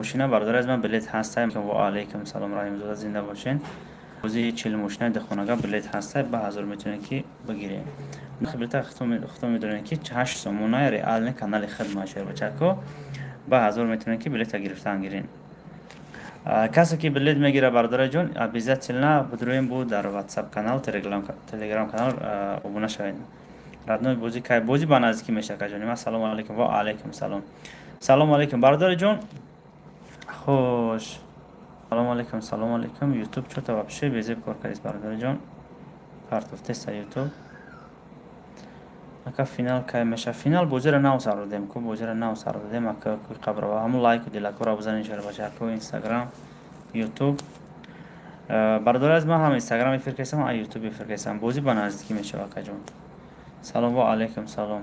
Мошина, бародари аз ман, билет ҳастай. Ва алайкум салом, Раҳимзода, зинда бошен. Бозии 40 мошина дихонага билет ҳастай, ба 1000 метавонед, ки бигиред. Билета худтон медонед, ки 8 сомона реальный канали хидмат. Шербачако, ба 1000 метавонед, ки билета гирифтан гирен. Касе ки билет мегира, бародари ҷон, обязательно бидроем бу дар WhatsApp канал, Telegram канал обуна шавед. Родной, бозӣ кай? Бозӣ ба наздикӣ мешава, акаҷони ман. Салому алайкум, ва алайкум салом. Салому алайкум, бародари ҷон, хуш. Салому алайкум, салому алайкум. Ютуб чё-то вообще безеб кор кардист, бародари ҷон, партофтеста Ютуб. Ака, финал кай меша? Финал бозиро нав сар додем ку, бозиро нав сар додем, ака. Қабрава ҳамун лайку дилакора бизанед, шарбачако, Инстаграм, Ютуб. Бародари аз ман, ҳам Инстаграм эфир кардам, ҳам Ютуб эфир кардам. Бозӣ ба наздикӣ мешава, акаҷон. Салом, ва алайкум салом.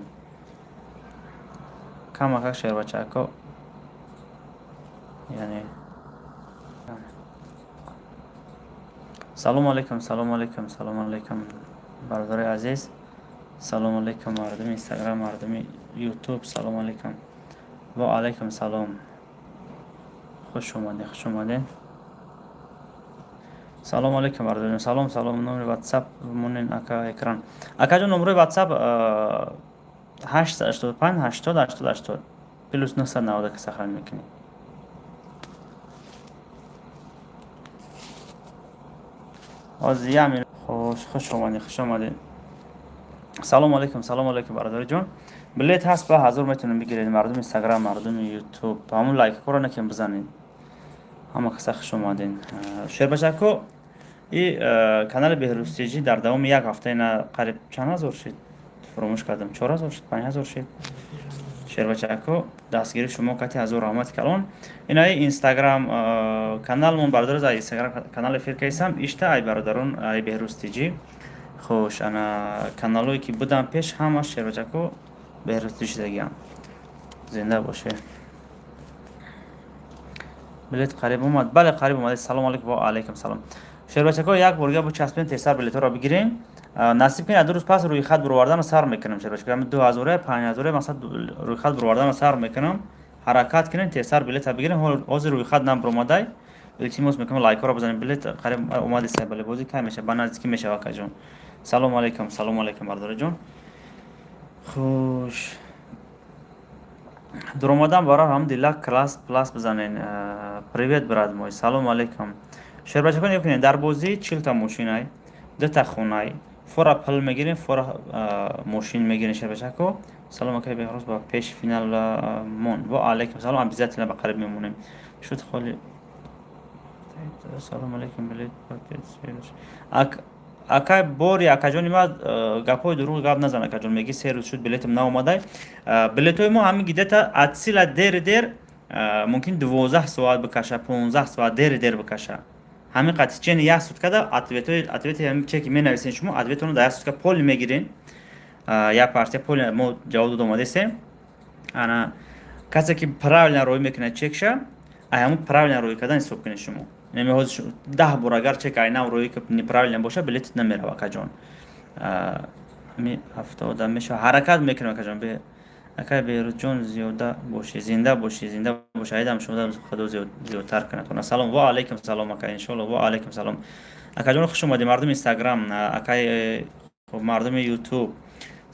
Камакак, шербачако, яъне салому алайкум, салому алайкум, салому алайкум, бародари азиз. Салому алайкум, мардуми Инстаграм, мардуми Ютуб, салому алайкум. Ва алайкум салом, хуш омадед, хуш омадед. Салому алайкум, бародарон. Салом, салом. Номери Ватсап монен, ака, экран. Акаҷон, номерои Ватсап 885 80 80 80, +990 ки сохран мекунӣ. Ҳозир як минут. Хуш, хуш омадед, хуш омадед. Салому алайкум, салому алайкум, бародари ҷон. Билет ҳаст, ба 1000 метавонем бигиред. Мардуми Инстаграм, мардуми Ютуб, ҳамун лайкҳоро накем бизанед. Ҳама каса хуш омадед. Шербачако, и канали Беҳрӯз дар давоми як ҳафта ина қариб чанд ҳазор шид? Фуромӯш кардам, 4000 шид, 5000 шид. Шербачако, дастгири шумо кати ҳазор раҳмати калон. Инаи Инстаграм каналмон, бародар, аз Инстаграм канал эфир кайсам, ишта ай бародарон, ай Беҳрӯз Тиҷӣ. Хуш, ана каналое ки будам пеш, ҳама, шербачако, Беҳрӯз Тиҷӣ шидагиам. Зинда боше. Билет қариб омад? Бале, қариб омад. Салому алайкум, ва алайкум салом. Шербачако, як борга бучаспем, тезтар билетҳоро бигирем. Насиб кунед, 2 рӯз пас рӯйхат буроварданро сар мекунам. Шербачако, 2000, 5000, масалан, рӯйхат буроварданро сар мекунам. Ҳаракат кунем, тезтар билета бигирем. Ҳозир рӯйхат набуромадай. Илтимос мекунам, лайкҳоро бизанем. Билет қариб омадиста. Бале, бозӣ кай мешава? Ба наздикӣ мешава, акаҷон. Салому алайкум, салому алайкум, бародараҷон, хуш дуромадан. Барор ҳам дилак класс плас бизанен. Привет, брат мой, салому алайкум. Шербачакон, нигоҳ кунед, дар бозӣ 40-та мошинай, дута хонай, фора пул мегирем, фора мошин мегирем. Шербачако, салом. Акай Беҳрӯз, ба пеш финал мон. Ва алайкум салом, обязательно ба қариб мемонем. Шуд холи. Салому алайкум, билет. Акай, бори акаҷони ма, гапҳои дурӯғ гап назан, акаҷон. Меги 3 рӯз шуд, билетам наомадай. Билетҳои мо ҳамин где-то от сила дери дер мумкин 12 соат бикаша, 15 соат дери дер бикаша. Ҳамин қад течение як суткада ответи ҳамин чеки менависен шумо, ответонро дар як сутка поли мегирен. Як партия поли мо ҷавоб дода омадесем. Ана касе ки правильно роӣ мекунад чекша, ай ҳамун правильно роӣ кардан ҳисоб кунед шумо. Яъне ҳозир 10 бор агар чек айнав роӣ ки неправильно боша, билетит намерава, акаҷон. Ҳами ҳафтода мешава, ҳаракат мекунем, акаҷон. Акай Беҳрӯзҷон, зиёда бошӣ, зинда бошӣ, зинда бошӣ. Айдам шумо худо зиёдтар кунад. Салом, ва алайкум салом, ака, иншоалло. Ва алайкум салом, акаҷон, хуш омадед. Мардуми Инстаграм, акай, мардуми Ютуб,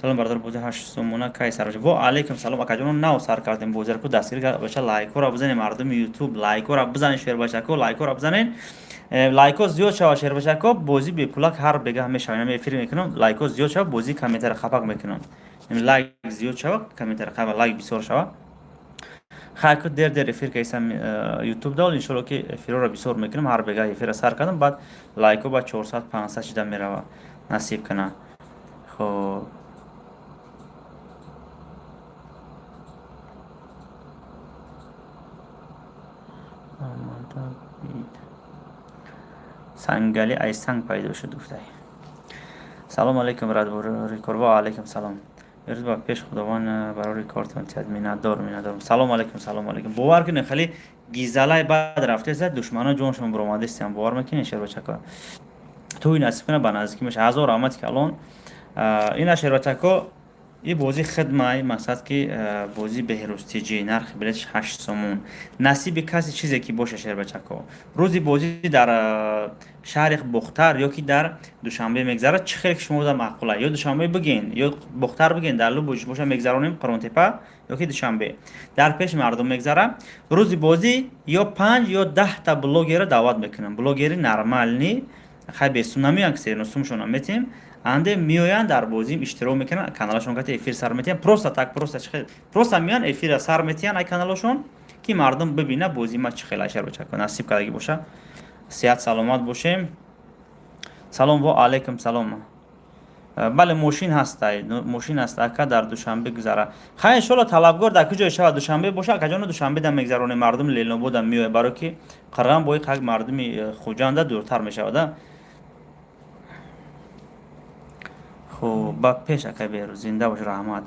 салом. Бародар, бози 8 сомона кай сар? Ва алайкум салом, акаҷон, нав сар кардем бозиро ку. Дастгирӣ баша, лайкҳоро бизанед. Мардуми Ютуб, лайкҳоро бизанед. Шербачако, лайкҳоро бизанед. Лайкҳо зиёд шава, шербачако, бозӣ бепулак ҳар бегаҳ мешава. Инам эфир мекунам, лайкҳо зиёд шава, бозӣ комментария хапак мекунам. Лайк зиёд шава, комментария хапак, лайк бисёр шава. Хайку, дер дер эфир кайсам Ютуб дол. Иншоалло, ки эфирҳоро бисёр мекунам. Ҳар бегаҳ эфира сар кардам, баъд лайкҳо ба 400, 500 шида мерава, насиб кана. Хоб, омода бид. Сангалӣ ай санг пайдо шуд, гуфтай. Салому алайкум, рекор. Ва алайкум салом. Ирӯз ба пеш Худованд барори кортон тиҳад. Миннатдор, миннатдорам. Салому алайкум, салому алайкум. Бовар кунед, хеле гизалай бад рафтеса, душмано ҷоншон буромадистиям. Бовар мекунед, шербачако? Туи насиб кунад, ба наздикӣ меша. Ҳазор раҳмати калон. Ина, шербачако. И бозӣ хидмай, мақсад ки бозӣ беҳрӯзтиҷӣ, нархи билетш 8 сомон. Насиби касе чизе ки боша, шербачако. Рӯзи бозӣ дар шаҳри Бохтар ё ки дар Душанбе мегзарад. Чӣ хеле ки шумо маъқула, ё Душанбе бигин, ё Бохтар бигин, дар любой боша мегзаронем. Қурғонтепа ё ки Душанбе дар пеши мардум мегзара. Рӯзи бозӣ ё панҷ ё 10-та блогера даъват мекунам, блогери нормальный. Хай, бесум намеоянд, ки сумшона метиҳем. Анде меоянд, дар бозим иштирок мекунанд, каналашон кати эфир сар метиҳанд. Просто так, просто просто меоянд, эфира сар метиҳанд ай каналашон, ки мардум бибина бозии ма чӣ хел. Ашарбачако, насиб кардагӣ боша, сиҳат саломат бошем. Салом, ва алайкум салом. Бале, мошин ҳастай, мошин ҳаст, ака. Дар Душанбе гузара. Хай, иншолло, талабгор дар куҷое шавад, Душанбе боша, акаҷоно, Душанбеда мегзаронем. Мардуми Ленобода меояд, барое ки Қирған бои как мардуми Хуҷанда дуртар мешавада. Хуб, ба пеш, ака Берӯз, зинда бош, раҳмат,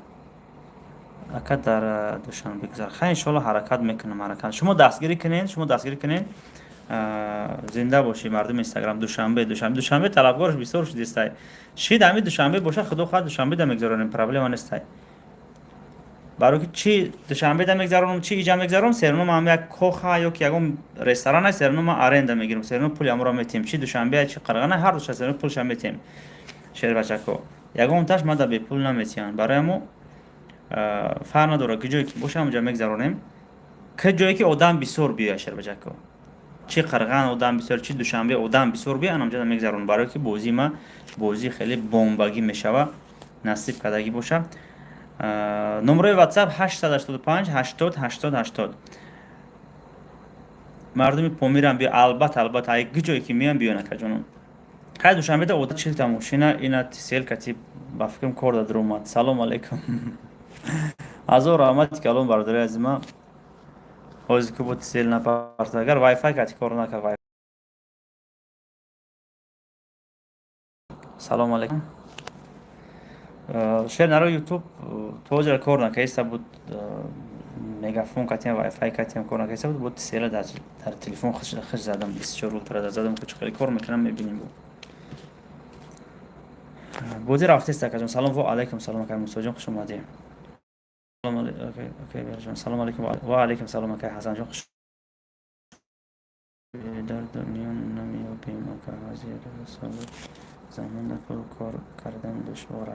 ака. Дар Душанбе гузар. Хай, иншолло, ҳаракат мекунам, ҳаракат. Шумо дастгирӣ кунед, шумо дастгирӣ кунед. Зинда бошӣ, мардуми Инстаграм. Душанбе, Душанбе, Душанбе талабгорш бисёр шудистай. Шид, ҳами Душанбе боша, худо хоҳад, Душанбеда мегзаронем, проблема нестай. Барои ки чи Душанбеда мегзаронам, чи иҷа мегзаронам, всё равно ман як коха ё ки ягон ресторан, всё равно ман аренда мегирам, всё равно пули амро метиҳем. Чи Душанбе, чи Қирғана, ҳар душа всё равно пулша метиҳем. Шербачако, ягон таш мада бепул наметиҳанд. Барои ҳамо фарқ надорад, ки ҷое ки боша, ҳамонҷа мегзаронем, ки ҷое ки одам бисёр биёяд. Шербачако, чи Қирған одам бисёр, чи Душанбе одам бисёр биёяд, анамҷа мегзаронам, барое ки бозии ма бозии хеле бомбагӣ мешава, насиб кардагӣ боша. Номерои WhatsApp 885 80 80 80. Мардуми Помирам биё, албатта, албатта, ай ҷое ки меоям, биён, акаҷонам. Хай, Душанбеда ода 40-та мошина ина тисел кати ба фикрам кор да даромад. Салом алейкум, ҳазор раҳмати калом, бародари азима. Ҳозир ки бо тисел напарта, агар вайфай кати кор накард. Салом алейкум, шер наро. Ютуб то ҳозира кор накаиста буд. Мегафон катиам, вайфай катиам кор накаиста буд. Бо тисела дар телефон хиш задам, 24 Ултра задам, хеле кор мекунам, мебинем. Бозӣ рафтест, акаҷон. Салом, ва алайкум салом, акай Мусоҷон, хуш омадӣ. Салом алейкум, ва алайкум салом, акай Ҳасанҷон, хуш. Дар дунё намеёбем, ака. Ҳозир замона пул кор кардан душвор.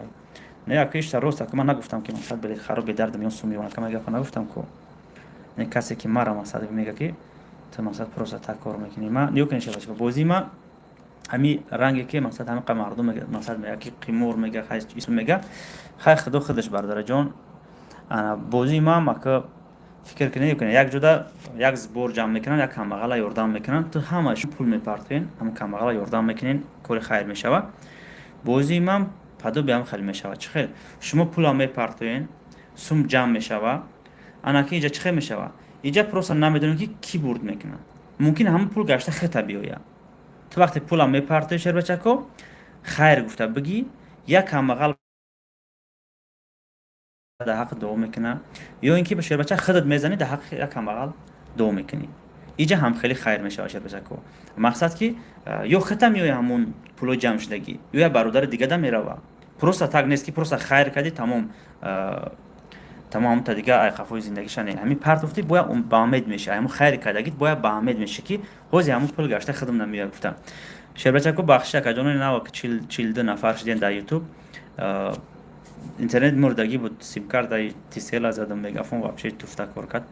Не, ака, ишта рост, ака. Ман нагуфтам, ки мақсад билет харо бедард миён сум меён, ака. Ман гапа нагуфтам ку. Не, касе ки мара мақсад мега, ки ту мақсад просто так кор мекунӣ. Ма нигоҳ кунед, шабачка, бозии ма ҳами ранге ки мақсад ҳамиқа мардум мега, мақсад мега, ки қимор мега, хай, исм мега, хай, худо худаш, бародараҷон. Бозии мам, ака, фикр кунед, кунед, як ҷода як сбор ҷамъ мекунанд, як камбағала ёрдам мекунанд. Ту ҳамааш пул мепартоен, ҳама камбағала ёрдам мекунен, кори хайр мешава. Бозии ман подобие ҳам хеле мешавад. Чӣ хел? Шумо пулам мепартоен, сум ҷамъ мешава. Анаки иҷа чӣ хел мешава? Иҷа просто намедонем, ки кӣ бурд мекунад. Мумкин ҳамон пул гашта хета биёяд. Ту вақте пулам мепартои, шербачако, хайр гуфта бигӣ, як камбағал дар ҳаққи дуо мекунад, ё ин ки ба шербача худат мезанӣ, дар ҳаққи як камбағал дуо мекунӣ. Иҷа ҳам хеле хайр мешавад, шербачако. Мақсад ки ё хита меоя ҳамон пулои ҷамъшудагӣ, ё як бародари дигада мерава. Просто так нест, ки просто хайр кардӣ, тамом, тамом, та дига айқафои зиндагиша не. Ҳамин партофтӣ, бояд ба умед меша, ҳамон хайри кардагит бояд ба умед меша, ки ҳози ҳамон пул гашта худам намеояд гуфта. Шербачако, бахшиш, акаҷонони нав, 42 нафар шудем дар Ютуб. Интернет мурдагӣ буд, симкарта тисела задам, мегафон вообще туфта кор кард.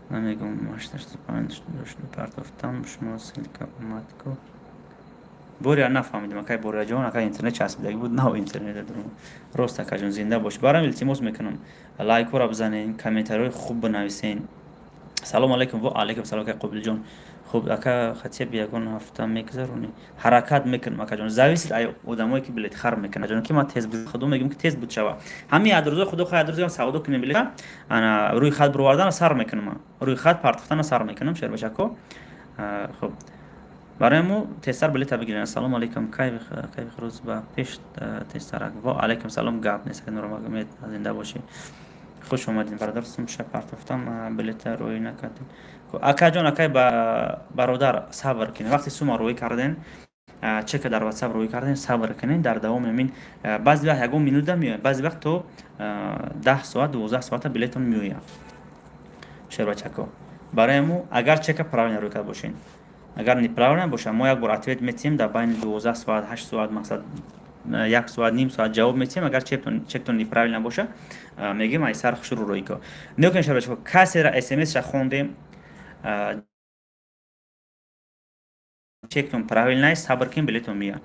Намегум, 885 партофтам, шумо ссылка омад ку. Боря, нафаҳмидим, акай Боряҷон. Акай, интернет часпидагӣ буд, нав интернет рост. Акаҷон, зинда бош. Барам илтимос мекунам, лайкҳоро бизанен, комментариҳои хуб бинависен. Салому алайкум, ва алайкум салом, акай Қобилҷон. Хуб, ака, хотя бы ягон ҳафта мегузаронӣ? Ҳаракат мекунам, акаҷон. Зависит ай одамое ки билет хар мекунад, ҷон, ки ман тез. Худо мегӯм, ки тез буд шава. Ҳамин як рӯзо, худо хоҳад, рӯзам савдо кунем, билет ана рӯи хат бировардана сар мекунам, рӯи хат партофтана сар мекунам, шербачако. Хуб, барои мо тезтар билета бигирем. Ассалому алайкум, кайф рӯз ба пеш, тезтарак. Ва алайкум салом, гап нест, Нурмагомед, зинда бошӣ, хуш омадед, бародар. Сумша партофтам, билета рӯй накардем, акаҷон. Акай бародар, сабр кунед. Вақте сума рӯй карден, Чека дар WhatsApp рӯй кардем, сабр кунед. Дар давоми ҳамин баъзе вақт ягон минута меояд, баъзе вақт то 10 соат, 12 соата билетон меояд, шербачако. Барои мо, агар чека правильно рӯй кард бошед, агар неправильно бошад, мо як бор ответ метиҳем дар байни 12 соат, 8 соат, мақсад, як соат, ним соат ҷавоб метиҳем. Агар чектон неправильно боша, мегӯем, ай сар хушрӯ рӯй ко. Нигоҳ кунед, шербачако, касера смсша хондем, чектон правильно, сабр кунед, билетон меояд.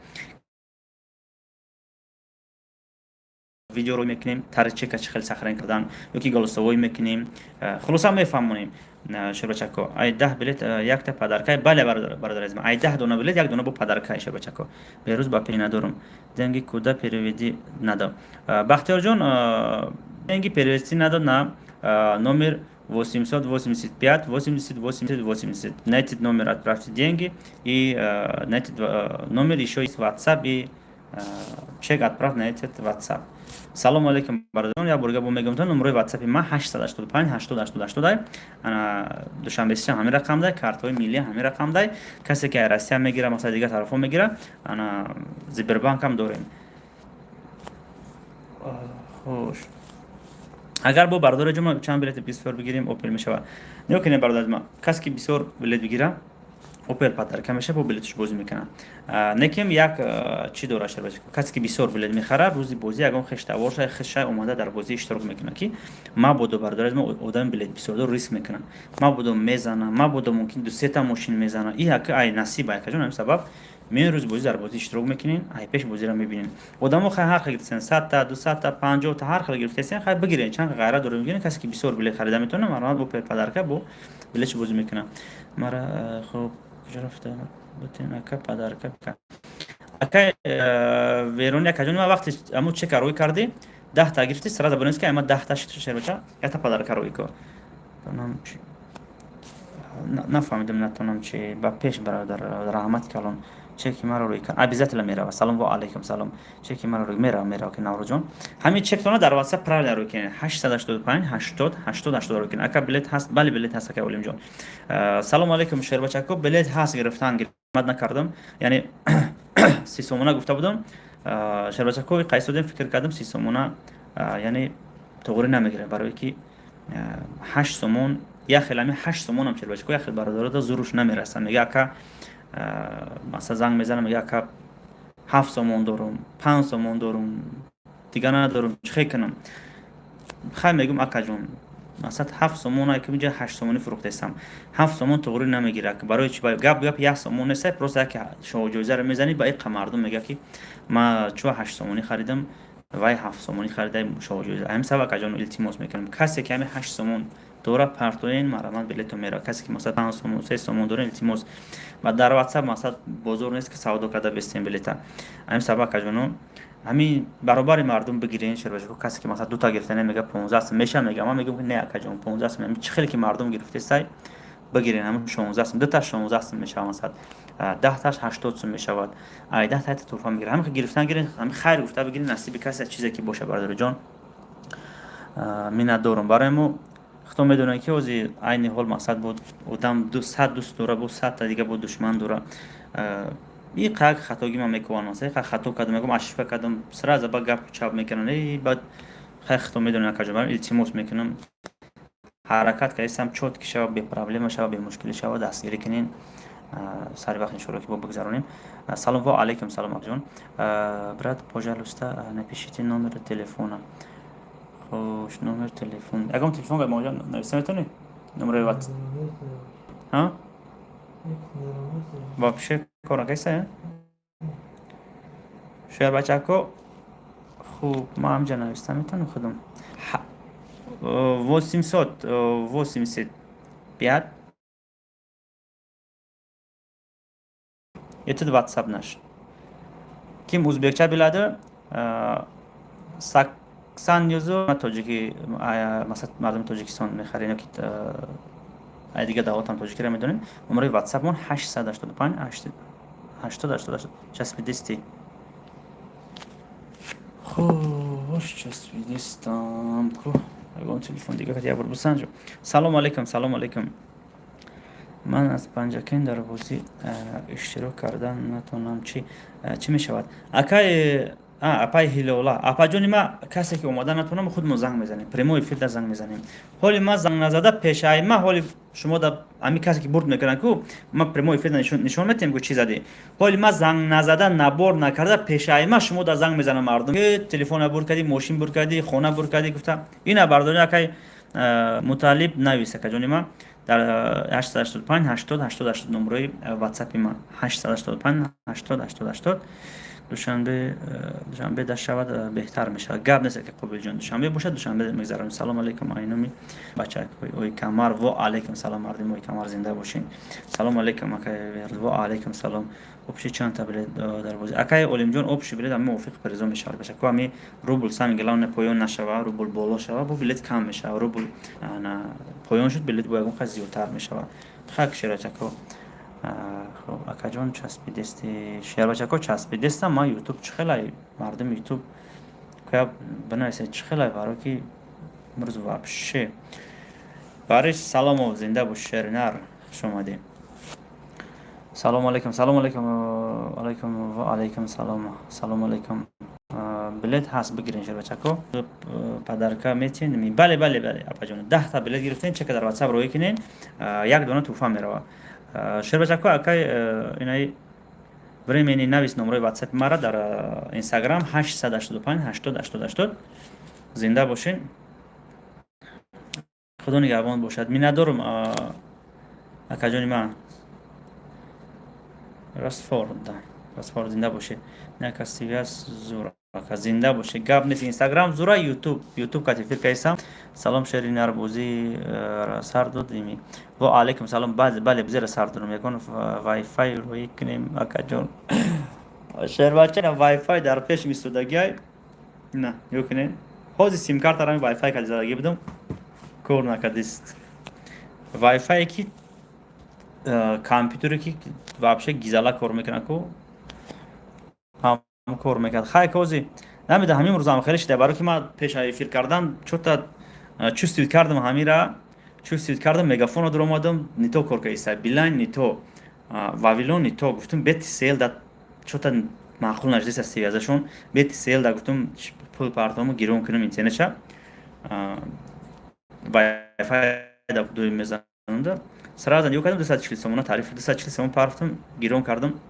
Видеоро мекунем, тари чека чӣ хел сохранить кардан ёки голосовой мекунем, хулоса мефаҳмонем, шербачако. Ай 10 билет якта подаркай? Бале, бародар азиз, ай 10 дона билет як дона бо подаркай, шербачако. Берӯз ба пей надорум, деньги куда переведи надо? Бахтиёрҷон, деньги перевести надо на номер 885 80 80 80. На этот номер отправьте деньги, и на этот номер еще есть WhatsApp, и чек отправь на этот WhatsApp. Салому алейкум, бародарон, як борга бо мегӯям, то номерои WhatsApp ма 885 80 80 80. Ана Душанбесичам ҳамин рақамдай, картҳои миллӣ ҳамин рақамдай. Касе ки Россия мегира, масалан, дигар тарафҳо мегира, ана Сбербанкам дорем. Хуш, агар бо бародари ҷума чанд билети бисёр бигирем, Опел мешавад? Нигоҳ кунед, бародари ма, касе ки бисёр билет бигира, Опел подарка меша, бо билетш бозӣ мекунад. Некем як чӣ дора, шербача: касе ки бисёр билет мехара, рӯзи бозӣ ягон хештаворша, хеша омада дар бозӣ иштирок мекунад, ки мабодо, бародари ма, одами билет бисёрдор риск мекунад, мабодо мезана, мабодо мумкин ду сета мошин мезана. И яка ай насиб, айкаҷон. Ҳамин сабаб меои, рӯзи бозӣ дар бозӣ иштирок мекунен, ай пеш бозиро мебинен. Одамо хай ҳар хел гирифтесен, 100-та, 200-та, 50-та, ҳар хел гирифтесен. Хай, бигирен, чанд ғайрат дорем, бигирен. Касе ки бисёр билет харида метавона, марҳамат, бо подарка, бо билетши бозӣ мекунад. Мара хуб, куҷо рафта бутен, ака, подарка? Ака Верони, акаҷон, ма вақте аму чека рӯй кардӣ, 10-та гирифти, сразу бонес ки ама 10-та шербача, якта подарка рӯй ко. Нафаҳмидам, натонам чи ба пеш. Бародар, раҳмат калон. Чеки маро рӯй кар, обязательно мерава. Салом ва алайкум салом. Чеки маро рӯй мерава, мерава ки Наврӯзҷон. Ҳамин чектона дар WhatsApp правильно рӯй кунед, 885 80 80 80 рӯй кунед. Ака, билет ҳаст? Бале, билет ҳаст, ака Олимҷон. Салому алайкум, шербачако, билет ҳаст, гирифтан гирмат накардам, яъне 30 сомона гуфта будам, шербачако. Қайсодем, фикр кардам, 30 сомона яъне тоғрӣ намегирем, барое ки 8 сомон як хел, ҳами 8 сомонам, шербачако, як хел бародарода зуруш намерасад. Мега, ака, масалан, занг мезанам, мега, ака, 7 сомон дорум, 5 сомон дорум, дигар надорум, чӣ хел кунам? Хай, мегӯм, акаҷон, масалан, 7 сомон ки инҷа 8 сомонӣ фурӯхтесам, 7 сомон тоғрӣ намегирад. Барои чи? Гап гап 1 сомон нест, просто яке шоҳҷоизаро мезанӣ ба иқа, мардум мега, ки ма чӯ 8 сомонӣ харидам, вай 7 сомонӣ харида шоҳҷоиза. Ҳамин сабаб, акаҷон, илтимос мекунам, касе ки ҳамин 8 сомон дора, партоен, марҳамат, билето мерава. Касе ки, масалан, 5 сомон, 3 сомон дора, илтимос, ва дар WhatsApp, масалан, бозор нест ки савдо карда бестем билета. Ҳамин сабаб, акаҷоно, ҳамин баробари мардум бигирен, шербачако. Касе ки, масалан, дута гирифта, мега, 15 сом меша, мега. Ман мегӯям, ки не, акаҷон, 15 сом, ҳамин чӣ хеле ки мардум гирифтесай, бигирен. Ҳамин 16 сом, дута 16 сом мешавад, масалан, 10-таш 80 сом мешавад, ай 10-та якта туҳфа мегирад. Ҳамин гирифтан гирен, ҳамин хайр гуфта бигирен, насиби касе чизе ки боша. Бародарҷон, миннатдорум. Барои мо худо медонад, ки ҳозир айни ҳол, мақсад, буд одам 100 дӯст дора, бо 100-та дига бо душман дора. И қак хатогӣ ман мекунам, масалан, қа хато кардам, мегӯям, ошибка кардам, сразу ба гап чап мекунам. Баъд хай, худо медонад, акаҷон. Барам илтимос мекунам, ҳаракат кардисам, чётко шава, бепроблема шава, бемушкилӣ шава, дастгирӣ кунен. Сари вақт иншоалло ки бо бигзаронем. Салом ва алайкум салом, акаҷон. Брат, пожалуйста, напишите номер телефона. Хуш, номер телефон, ягон телефон гаҷон нависта метавонӣ? Номери ватс вообще кор накайса, шербачако. Хуб, ман ҳамҷа нависта метавонам худам. 885, этот WhatsApp наш. Ким узбекча билadi, 80 юзу тоҷики, масалан, мардуми Тоҷикистон мехарен ёки ай дига давлатам тоҷикиро медонем. Номерои WhatsAppмон 885 80 80. Часпидисти? Хуш, часпидистам ку. Ягон телефон дига як бор бисанҷо. Салому алайкум, салому алайкум. Ман аз Панҷакент, дар бозӣ иштирок кардан натонам, чӣ мешавад, акай? Апай Ҳилола, апаҷони ма, касе ки омада натонам, худ мо занг мезанем, прямой эфир да занг мезанем. Ҳоли ма занг назада пешаи ма, ҳоли шумо да ами касе ки бурд мекунад ку, ма прямой эфир да нишон метиҳем ку, чӣ задӣ. Ҳоли ма занг назада, набор накарда, пешаи ма шумо да занг мезанам мардум: телефона бурд кардӣ, мошин бурд кардӣ, хона бурд кардӣ, гуфта. Ина бардори, акай Муталиб, навис, акаҷони ма, дар 885 80 80 80, номерои ватсапи ма 885 80 80 80. Душанбе да шавад, беҳтар мешавад. Гап нест, ки Қобилҷон, Душанбе бошад, Душанбе мегзаронем. Салом алейкум, айноми бачакҳои ой камар. Во алейкум салом, мардими ой камар, зинда бошин. Салом алейкум, акай. Во алейкум салом. Общий чандта билет дар бозӣ, акай Олимҷон? Общий билет ами мувофиқ призо мешавад, бачако. Ами рубл самое главное поён нашава, рубл боло шава, бо билет кам мешава. Рубл поён шуд, билет бо ягон қадр зиёдтар мешавад. Хак, шерачако. Хоб, акаҷон, часпидести, шербачако, часпидестам ман. Ютуб чӣ хелай, мардуми Ютуб, коя бинависед, чӣ хелай, баро ки имрӯз вообще. Барис Саломов, зинда бош, шеринар, хуш омадӣ. Салому алейкум, салому алейкум, алейкум, ва алейкум салом, салому алейкум. Билет ҳаст, бигирен, шербачако. Подарка метиҳен? Бале, бале, бале, апаҷон, 10-та билет гирифтен, чека дар ватсап роӣ кунен, як дона тӯҳфа мерава. Шербачако, акай инаи времени, навис номерои ватсапи мара дар Инстаграм: 885 80 80 80. Зинда бошен, Худо нигаҳбон бошад. Миннатдорум, акаҷони ман. Расфорд, Расфорд, зинда бошед. Нака связь зур, ака, зинда бошед. Гап нест, Инстаграм зура, Ютуб кати эфир кайсам. Салом, шери нарбозӣ сар додими? Во алейкум салом. Бале, бизера сар додам. Ягон вайфай рӯӣ кунем, акаҷон. Шербача, вайфай дар пеш мистодагиай на, ё кунем. Ҳозир симкартарами вайфай кади задагӣ будам, кор накардист. Вайфае ки компютере ки вообще гизала кор мекунад ку, ҳам кор мекард. Хай, кози намедам, ҳамин рӯзам хеле шида, баро ки ман пеша эфир кардан чота чувствовать кардам, ҳамира чувствовать кардам. Мегафона дуромадам, не то кор кардиста, Билайн не то, Вавилон не то. Гуфтум, бе Тисел да чота маъқул нашдиста связашон. Бе Тисел да гуфтум, пул партому гирон кунам интернетша, вайфай да дуй мезанам. Сразу нигоҳ кардам, 240 сомона тариф, 240 сомон партам, гирон кардам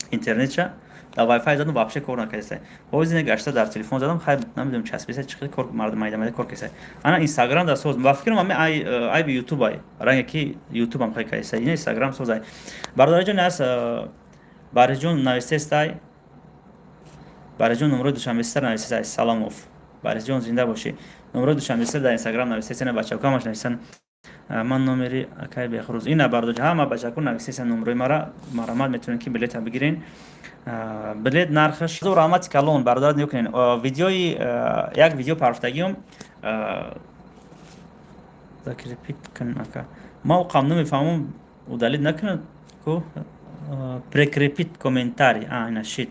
интернетша, дар вайфай задам, вообще кор накардиста. Ҳозир гашта дар телефон задам. Хай, намедонам, часписа, чӣ хел кор, мардум майда майда кор кардиста. Ана Инстаграм да соз, ба фикрам, ами айби Ютуб ай, ранге ки Ютубам хай кардиста. Ина Инстаграм соз ай. Бародарҷон, аст Бариҷон, навистестай. Бариҷон, номрои Душанбеситар навистестай. Саломов Бариҷон, зинда бошӣ. Номрои Душанбеситар дар Инстаграм навистестай. Бачако ҳамаш нависан. Ман номери акай Бехрӯз ина, бардоҷ, ҳама бачако навистесан номрои мара. Марамат, метавонед ки билета бигирен. Билет нархаш раҳмати калон, бародар. Нигоҳ кунед видеои, як видео парфтагиём закрепить кун, ака. Ма оқам намефаҳмам, удалить накунад ку. Прикрепить комментарий, ина шит,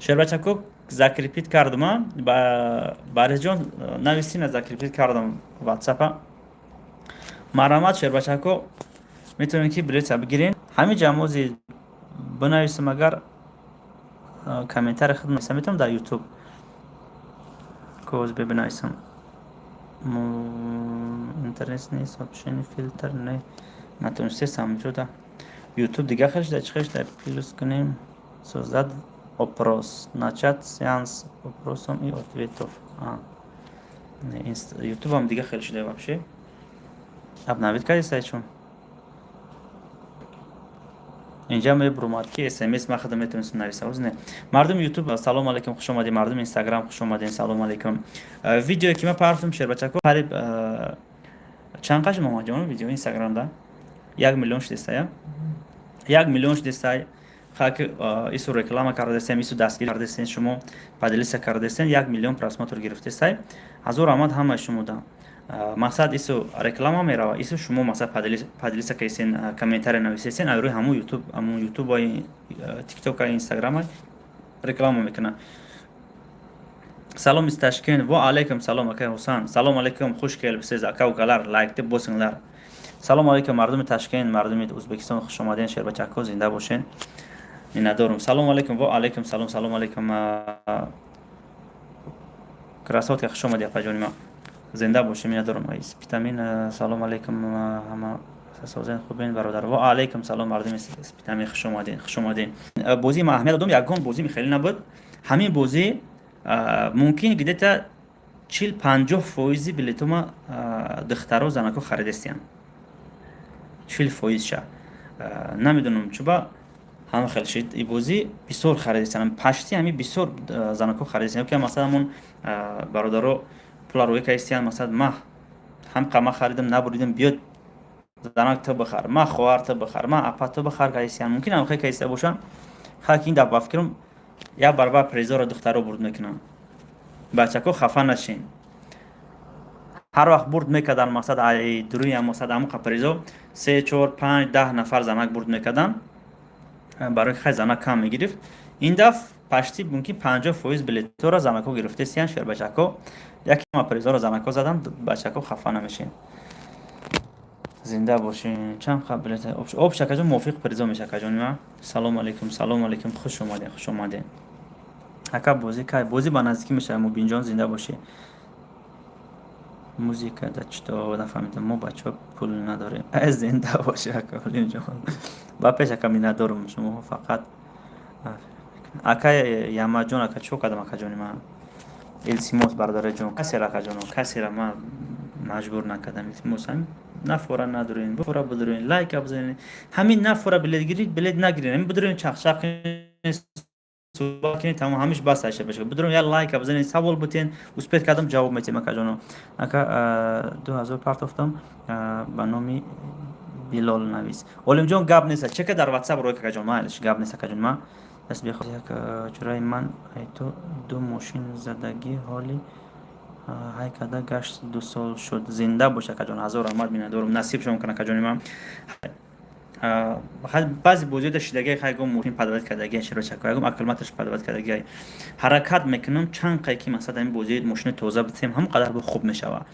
шербачако, закрепить кардама. Барисҷон, нависина, закрепить кардам ватсапа. Марҳамат, шербачако, метавонед ки билета бигирен. Ҳамин ҷамози бинависам, агар комментарий худ нависа метавонам дар Ютуб коз бинависам. Интересные сообщения, фильтр не натонистесам ҷода. Ютуб дига хешда, чӣ хешда? Плюс кунем, создать опрос, начать сеанс вопросов и ответов. Ютубам дига хел шуда, вообще обновить кардиста, чун инҷа мебурумад ки смс ма худам метавонистам нависам. Не, мардуми Ютуб, салом алейкум, хуш омадед. Мардуми Инстаграм, хуш омадед, салом алейкум. Видеое ки ма партум, шербачако, қариб чанд қаш, Муҳаммадҷон, видео Инстаграмда 1 миллион шудесая, 1 миллион шудесай. Хак, ису реклама кардастем, ису дастгирӣ кардастен, шумо поделиться кардастен, 1 миллион просмотр гирифтесай. Ҳазор раҳмат ҳамаи шумода. Мақсад, ису реклама мерава, ису шумо мақсад поделиться кардесен, комментария нависесен, рӯи ҳамун Ютуб, ҳамун Ютуба, Тиктока, Инстаграма реклама мекунад. Салом из Ташкент. Во алейкум салом, акай Ҳусан, салом алейкум, хуш келибсиз, ака, ukalar, лайкni bosinglar. Салому алейкум, мардуми Ташкент, мардуми Ӯзбекистон, хуш омаден, шербачакҳо, зинда бошен, миннатдорум. Салому алейкум, ва алейкум салом, салому алейкум, красотка, хуш омадӣ, апаҷони ма, зинда бошед, миннатдорум. Спитамин, салому алейкум, ҳама созен, хубен, бародар? Ва алейкум салом, мардуми Спитамин, хуш омаден, хуш омаден. Бозии ма аҳамият додум, ягон бозӣ хеле набуд. Ҳамин бозӣ мумкин где-то 40-50 фоизи билетома духтаро, занако харидастиянд, 40 фоизша. Намедонам, чуба ҳама хел шид. И бозӣ бисёр харидастиянд, почти ҳами бисёр занако харидастиянд, ки масалан ҳамон бародаро пула рӯя кардистиянд. Масалан, ма ҳам қама харидам, набуридам, биёд, занак, ту бихар, ма хоҳар, ту бихар, ма апа, ту бихар кардистиянд. Мумкин ҳам хел кардиста бошанд. Хаки ин дафъа, ба фикрам, як баробар призоро духтаро бурд мекунанд. Бачако, хафа нашин. Ҳар вақт бурд мекардан, мақсад, дуруи, мақсад, ҳамуқа призо се, чор, панҷ, 10 нафар занак бурд мекардан, барои хай занак кам мегирифт. Ин дафъ почти мумкин 50% билетҳоро занако гирифтесиян, шербачако. Якма призоро занако задан. Бачако, хафа намешин, зинда бошин. Чанд қа билет об, шакаҷон, мувофиқ призо меша, акаҷони ма. Салому алейкум, салому алейкум, хуш омаден, хуш омаден. Ака, бозӣ кай? Бозӣ ба наздикӣ мешавад, Мубинҷон, зинда бошӣ. Музыка да чито нафаҳмидам, мо бачаҳо пул надорем. Зинда бошӣ, ака Олимҷон, ба пеш, ака, миннатдорум. Шумо фақат ака Ямаҷон, ака, чӣ кардам, акаҷони ман? Илтимос, бародараҷон, касера, акаҷоно, касера ман маҷбур накардам. Илтимос, ҳамин нафора надурен, фора бидурен, лайка бизанед. Ҳамин нафора билет гирид, билет нагиред, ҳамин бидурен, чақчақ суҳбат кунед, тамом, ҳамиш бас аша баша. Бидурем, як лайка бизанед, савол бутен, успеть кардам, ҷавоб метем, акаҷоно. Ака, 2000 партофтам, ба номи Билол навис. Олимҷон, гап нест, чека дар Ватсап рӯй, акаҷон, майлиш, гап нест, акаҷон. Ма даст бехо. Як ҷураи ман айту ду мошин задагӣ, ҳоли ҳай карда гашт, 2 сол шуд. Зинда бош, акаҷон, ҳазор раҳмат, миннатдорум, насибшон кун, акаҷони ман. Баъзе бозиҳода шидагиай, хайгом мошин подавать кардагиай, широчако, ягом аккумуляторш подавать кардагиай. Ҳаракат мекунам, чанд қай ки масалан ҳамин бозии мошини тоза битем, ҳамон қадар бо хуб мешава.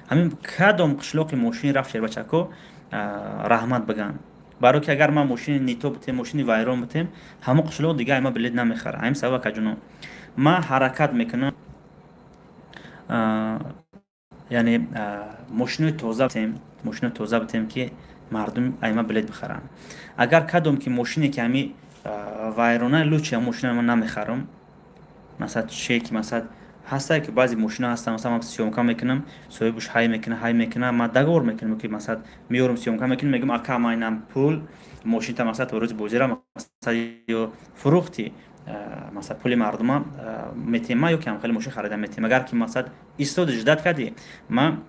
Ҳамин кадом қишлоқи мошини рафт, шербачако, раҳмат биган, барое ки агар ман мошини не то битем, мошини вайрон битем, ҳамон қишлоқ дига ма билет намехара. Ҳамин сабаб, акаҷоно, ман ҳаракат мекунам, яъне мошинои тоза битем, мошинои тоза битем, ки мардум айма билет бихаранд. Агар кадом ки мошине ки ҳами вайрона, лучше мошина ман намехарам. Масалан, че ки масалан ҳастае ки баъзе мошина ҳастанд, масалан, ман съёмка мекунам, соҳибаш ҳай мекуна, ҳай мекуна, ман договор мекунам, ки масалан меёрам, съёмка мекунам, мегӯям: «Ака, ман инам пул мошинта, масалан, то рӯзи бозира, масалан, ё фурӯхти, масалан, пули мардума метем ма ё ки ҳамхели мошин харида метем. Агар ки, масалан, истоди, ждать кардӣ, ман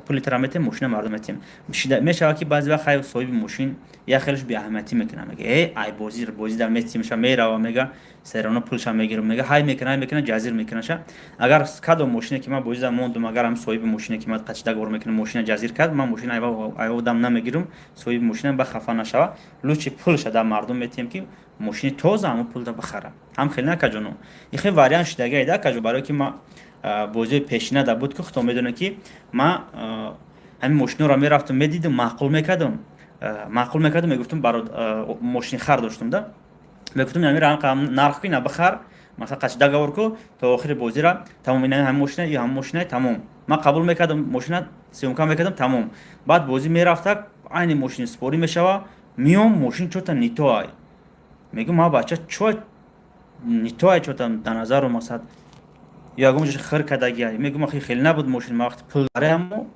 пули тара метем, мошина мардум метем». Мешавад, ки баъзе вақт хай соҳиби мошин як хелеш беаҳамиятӣ мекунад, мега: «Э, ай, бозӣ бозӣ дар метимша, мерава», мега, серона пулша мегирам, мега, ҳай мекуна, ҳай мекуна, ҷазир мекунаша. Агар кадом мошине ки ман бозӣ дар мондум, агар ҳам соҳиби мошине ки ман қачи договор мекунам, мошина ҷазир кард, ман мошина айводам намегирам. Соҳиби мошина ба хафа нашава, лучше пулша дар мардум метиҳем, ки мошини тоза ҳамон пулда бихара. Ҳам хеле накаҷоно, и хел вариант шидагиай да, акаҷо, барое ки ма бозиҳои пешина да буд, ки худтон медонед, ки ма ҳамин мошиноро мерафтам, медидам, маъқул мекардам, маъқул мекардам, мегуфтам, мошини хар доштам да, мегуфтам: «Ами нарх ку, ина бихар, масалан, қачи договор ку, то охири бозира, тамом, ина ҳамин мошина ё ҳамин мошина, тамом». Ман қабул мекардам, мошина съёмка мекардам, тамом. Баъд бозӣ мерафта, айни мошини спорӣ мешава, миём, мошин чё-то не то ай. Мегӯм: «Ма бача, чо не то ай, чё-то дар назару, масалан, ягон ҷош хир кардагиай». Мегӯм: «Ахи, хеле набуд мошин». Ма вақти пул барои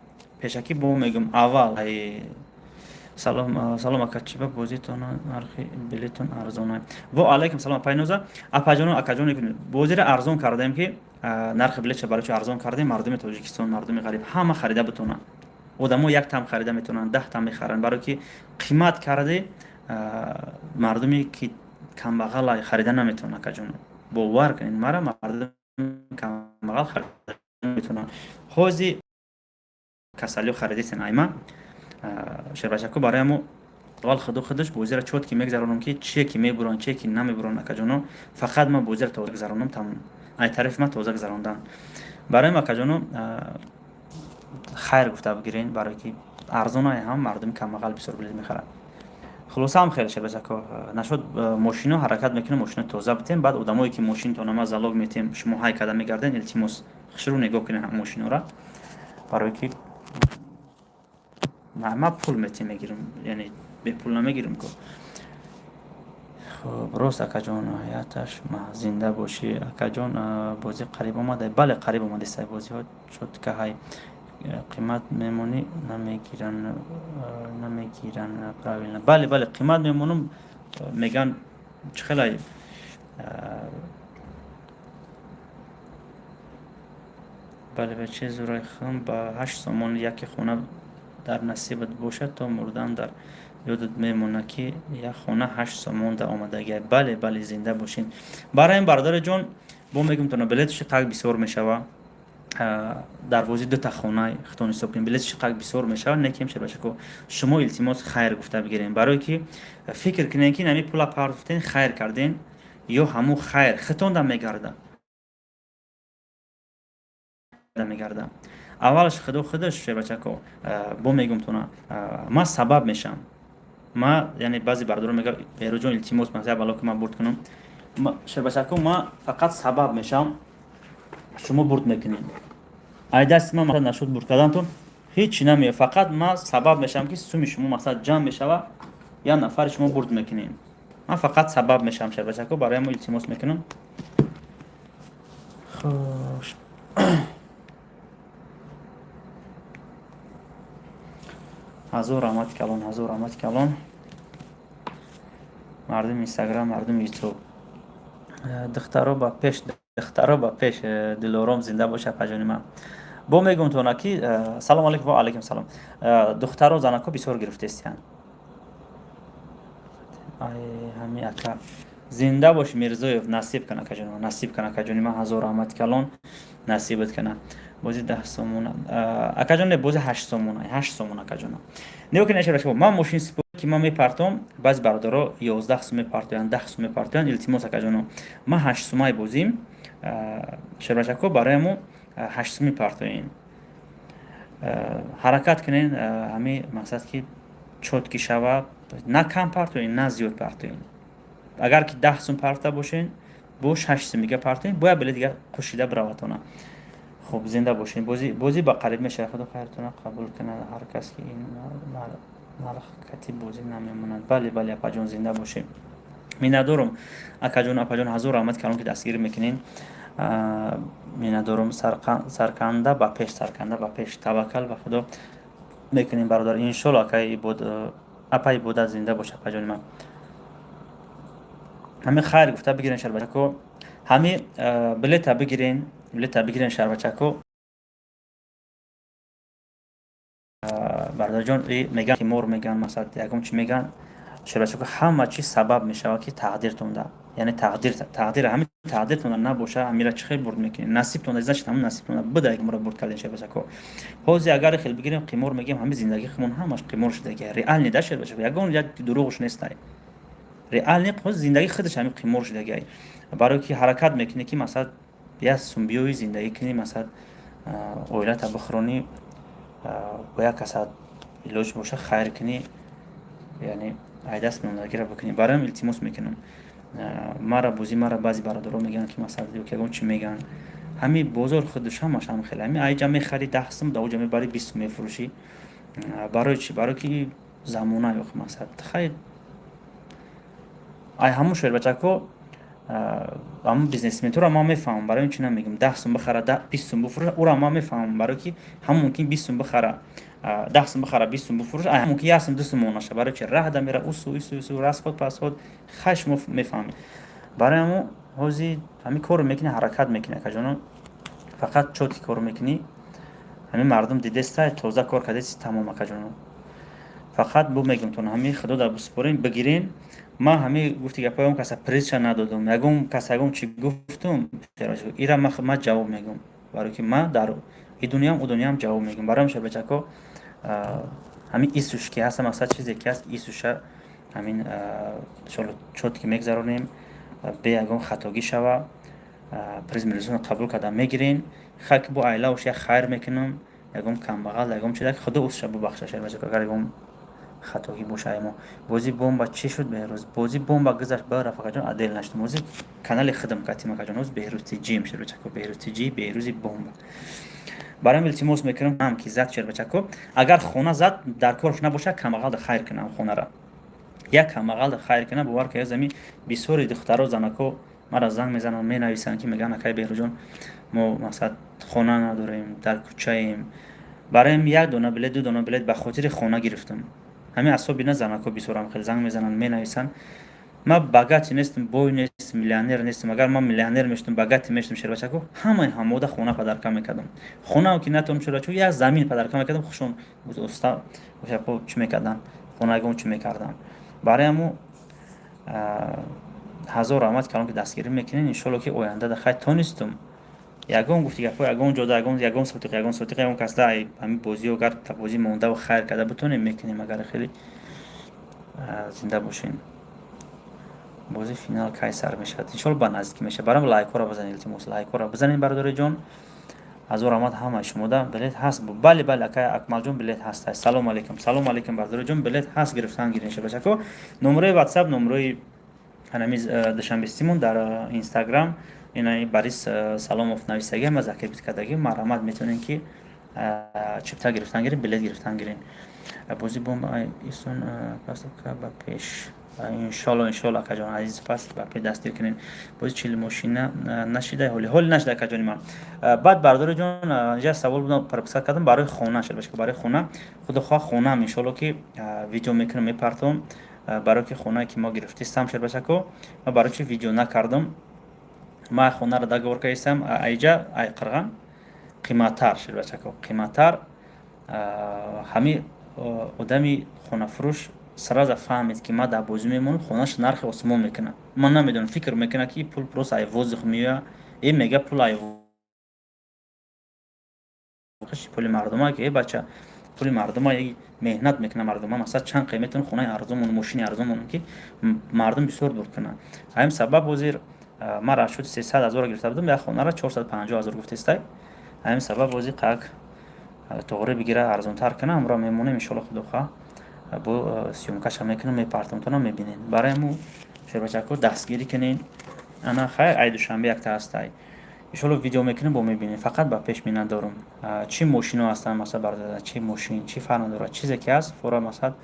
пешакӣ бо мегӯм аввал. Салом, салом, ака, чиба бозитон нархи билетон арзона? Во алайкум салом, апайноза. Апаҷоно, акаҷоно, бозиро арзон кардаем, ки нархи билетша барои чо арзон кардем? Мардуми Тоҷикистон, мардуми ғариб ҳама харида битонанд. Одамо як там харида метавонанд, 10 там мехаранд. Барое ки қимат карде, мардуме ки камбағала харида наметавонад. Акаҷоно, бовар кунед мара, мардуми камбағал харида наметавонанд. Ҳози касалиё харидисен айма, шербачако. Барои ҳамо аввал худу худаш бозиро чётко мегзаронам, ки чие ки мебуранд, чие ки намебуранд. Акаҷоно, фақат ман бозиро тоза гузаронам, тамом. Ай тарафи ман тоза гузарондан. Барои акаҷоно, хайр гуфта бигирен, барое ки Арзонае, ҳам мардуми камбағал бисёр билет мехарад. Хулоса, ҳам хеле, шербачако, нашуд. Мошино ҳаракат мекунем, мошино тоза битем. Баъд одамое ки мошинтона ма залог метем, шумо ҳай карда мегарден. Илтимос, хушрӯ нигоҳ кунем мошинора, барое ки ма пул метем, мегирам, яъне бепул намегирам ко. Хуб, рост, акаҷон, ҳаяташ зинда бошӣ, акаҷон. Бозӣ қариб омада? Бале, қариб омадеста бозиҳо. Чётко ҳай қимат мемонӣ, намегиранд, намегиранд, правильно. Бале, бале, қимат мемонам, меган, чӣ хелай. Бале, ба чи зурай хум ба 8 сомон яке хона дар насибат бошад, то мурдан дар ёдат мемонад, ки як хона 8 сомон да омадагиай. Бале, бале, зинда бошед. Барои ин, бародари ҷон, бо мегӯм тона, билетши қак бисёр мешава. Дар бозӣ дута хона хитон ҳисоб кунем, билетши қак бисёр мешава. Некем, шербачако, шумо, илтимос, хайр гуфта бигирем, барое ки фикр кунем, ки нами пула партофтен, хайр карден ё ҳамун хайр хитонда мегарда. Аввалаш худо худаш, шербачако, бо мегӯм тона, ман сабаб мешавам. Ма, яъне, баъзе бародарон мегӯяд: «Бероҷон, илтимос, ман бало ки ман бурд кунам». Шербачако, ман фақат сабаб мешавам, шумо бурд мекунед. Ай дасти ман нашуд бурд кардантон ҳеҷ намеояд. Фақат ман сабаб мешавам, ки суми шумо, мақсад, ҷамъ мешава, як нафари шумо бурд мекунед. Ман фақат сабаб мешавам, шербачако, барои мо илтимос мекунам. Хош, ҳазор раҳмати калон, ҳазор раҳмати калон. Мардуми Инстаграм, мардуми Ютуб, духтаро ба пеш, духтаро ба пеш. Дилором, зинда боша, апаҷони ман. Бо мегӯм тона, ки салому алейкум. Ва алейкум салом. Духтаро, занако бисёр гирифтестиянд. Ҳами ака, зинда бош. Мирзоев, насиб кана, акаҷони ман, насиб кана, акаҷони ман. Ҳазор раҳмати калон, насибат кана. Бози 10 сомона, акаҷон, не, бози 8 сомона, 8 сомона, акаҷона. Нигоҳ кунед, ман мошин ки ман мепартом, баъзи бародаро 11 сум мепартоянд, 10 сум мепартоянд. Илтимос, акаҷоно, ман 8 сумай бозим, шербачако, барои 8 сум мепартоен. Ҳаракат кунен, ҳами мақсад, ки чётко шава, на кам партоен, на зиёд партоен. Агар ки 10 сум парта бошен, бо 6 сум дига партоен, бояд биле дига қушида бираватона. Хуб, зинда бошен. Бозӣ ба қариб мешавад. Худо хайртона қабул кунад. Ҳар кас ки ин нархкати бозӣ намемонад. Бале, бале, апаҷон, зинда бошед. Миннатдорум, акаҷон, апаҷон, ҳазор раҳмати калон, ки дастгирӣ мекунед. Миннатдорум. Сарканда ба пеш, сарканда ба пеш, таваккал ба Худо мекунем, бародар, иншолло. Акаи ибод, апа Ибодат, зинда бош, апаҷони ман. Ҳами хайр гуфта бигирен, шарбачако, ҳами билета бигирен, билета бигирен, шарбачако. Бародарҷон, меган, қимор меган, масалан, ягон чи меган, шарбачако, ҳама чиз сабаб мешавад, ки тақдиртонда, яъне тақдир, тақдир, ҳами тақдиртонда набоша, ҳамира чӣ хел бурд мекунед? Насибтонда, значит, ҳамн насибтонда буда, мора бурд кардем, шарбачако. Ҳозир агар хел бигирем, қимор мегем, ҳами зиндагии худмон ҳамаш қимор шудаги, реально да, шарбачако, ягон як дурӯғш нестай. Реально зиндагии худаш ҳами қимор шудагиай, барое ки ҳаракат мекунӣ, ки, масалан, як сум биёӣ, зиндагӣ кунӣ, масалан, оилата бихӯронӣ, бо як каса илоҷ боша, хайр кунӣ, яъне айдаст мемондагиро бикунӣ. Бароям илтимос мекунам. Мара бозӣ, мара баъзе бародаро мегӯянд, ки, масалан, ягон чи мегӯянд. Ҳами бозор худаш ҳамаш ҳам хеле, ҳами айҷа мехарӣ 10 сум, да оҷа мебарӣ, 20 сум мефурӯшӣ. Барои чӣ? Барое ки замона ёх, масалан, хайр, ай ҳамун шербачако, ҳамун бизнесментуро ман мефаҳмам. Барои ин чи намегӯм: 10 сум бихара, 20 сум бифурӯша. Уро ман мефаҳмам, барое ки ҳам мумкин 20 сум бихара, 10 сум бихара, 20 сум бифурӯша, ай мумкин 1 сум, 2 сум монаша. Барои чи? Раҳда мера, усу, ису, ису, расход, пасход. Хай, шумо мефаҳмед. Барои ҳамун ҳозир ҳамин корро мекунӣ, ҳаракат мекунӣ, акаҷоно, фақат чётко корро мекунӣ. Ҳамин мардум дидеста, тоза кор кардеси, тамом, акаҷоно. Фақат бу мегӯм тон, ҳамин худо дар бисупорем, бигирен. Ман ҳами гуфти гапҳои он каса призша надодум, ягон кас ягон чи гуфтум, ира ман ҷавоб мегӯм, барое ки ман дар и дунёам, у дунёам ҷавоб мегӯм. Бароям, шербачако, ҳамин исуш ки ҳаста, мақсад, чизе ки ҳаст, исуша ҳамин иншолло чётко мегзаронем, бе ягон хатогӣ шава. Приз милисона қабул карда мегирен. Хай, ки бо айлавш як хайр мекунам. Ягон камбағал, ягон чиз, Худо узша бубахша, шербачако, агар ягон хатогӣ боша. Мо бозӣ бомба чӣ шуд, Беҳрӯз? Бозӣ бомба гузашт, ба рафақаҷон, отдел нашудем. Ҳозир канали худам катим, акаҷон, ҳоз Беҳрӯз Тиҷим, шербачако, Беҳрӯз Тиҷи, Беҳрӯзи бомба. Бароям илтимос мекунам, ҳам ки зад, шербачако, агар хона зад, дар корш набошад, камбағалда хайр кунам, хонара як камбағалда хайр кунам. Бовар ка, зами бисёри духтаро, занако мара занг мезананд, менависанд, ки мегӯянд: «Акай Беҳрӯҷон, мо, мақсад, хона надорем, дар кӯчаем». Бароям як дона билет, ду дона билет ба хотири хона гирифтам. Ҳамин асоби на занако бисёрам хеле занг мезананд, менависанд. Ман богатый нестам, бой нестам, миллионер нестам. Агар ман миллионер мешудам, богатый мешудам, шербачако, ҳамаи ҳамода хона подарка мекардам. Хонаам ки натонам, шербачако, як замин подарка мекардам. Хушон уста чӣ мекарданд, хонагон чӣ мекарданд. Барои ҳамо ҳазор раҳмат калом, ки дастгирӣ мекунед. Иншолло, ки оянда да хай тонистум, ягон гуфти гапҳо, ягон ҷода, ягон сотиқ, ягон сотиқ, ягон касда ҳамин бозиё, агар бозӣ мондаву хайр карда бутонем, мекунем. Агар хеле зинда бошем. Бози финал кай сар мешавад? Иншолло, ба наздикӣ мешавад. Барам лайкҳоро бизанед, илтимос, лайкҳоро бизанед, бародари ҷон. Ҳазор раҳмат ҳамаи шумода. Билет ҳаст? Бале, бале, акай Акмалҷон, билет ҳаст. Салому алейкум, салому алейкум, бародари ҷон, билет ҳаст, гирифтан гирин, шабачако. Номерои Ватсап, номерои ҳанами Душанбестимон дар Инстаграм ина Борис Саломов нависагӣ, ҳама закрепить кардагӣ. Марҳамат, метавонем, ки чипта гирифтан гирин, билет гирифтан гирин. Бозӣ бомба исон паска ба пеш, иншолло, иншолло, акаҷон азиз, пас ба пеш дастгир кунем. Бози чил мошина нашида ҳоли, ҳоли нашида, акаҷони ман. Баъд, бардори ҷон, инҷа савол будам, пропускать кардам барои хона, шабашка, барои хона. Худо хоҳ, хонаам, иншолло, ки видео мекунам, мепартом. Барои ки хонае ки мо гирифтистам, шербачако, ма барои чи видео накардам? Ма хонаро договор кардистам, айҷа, ай Қирған қиматтар, шербачако, қиматтар. Ҳами одами хонафурӯш сразу фаҳмид, ки ман дар бозӣ мемонам, хонааш нархи осмон мекунад. Ман намедонам, фикр мекунад, ки пул просто ай воздух меояд. Э, мега, пул ай пули мардума, ки э бача, пули мардума, меҳнат мекунад мардума. Масалан, чанд қай метавон хонаи арзон монам, мошини арзон монам, ки мардум бисёр дур кунад. Ҳамин сабаб ҳозир ман расчёти 300 000-ро гирифта будам, як хонаро 450 000 гуфтестай. Ҳамин сабаб ҳозир қак тоғрӣ бигира, арзонтар кунам, ҳамроҳ мемонем, иншолло, худо хоҳ, бо съёмкаша мекунам, мепартам, мебинед. Барои ҳаму, шербачако, дастгирӣ кунед. Ана хайр, ай Душанбе якта ҳастай, иншолло, видео мекунем, бо мебинем. Фақат ба пеш миннатдорум. Чӣ мошино ҳастанд, масалан, бародар, чӣ мошин, чӣ фарқ надорад, чизе ки ҳаст, фора, масалан,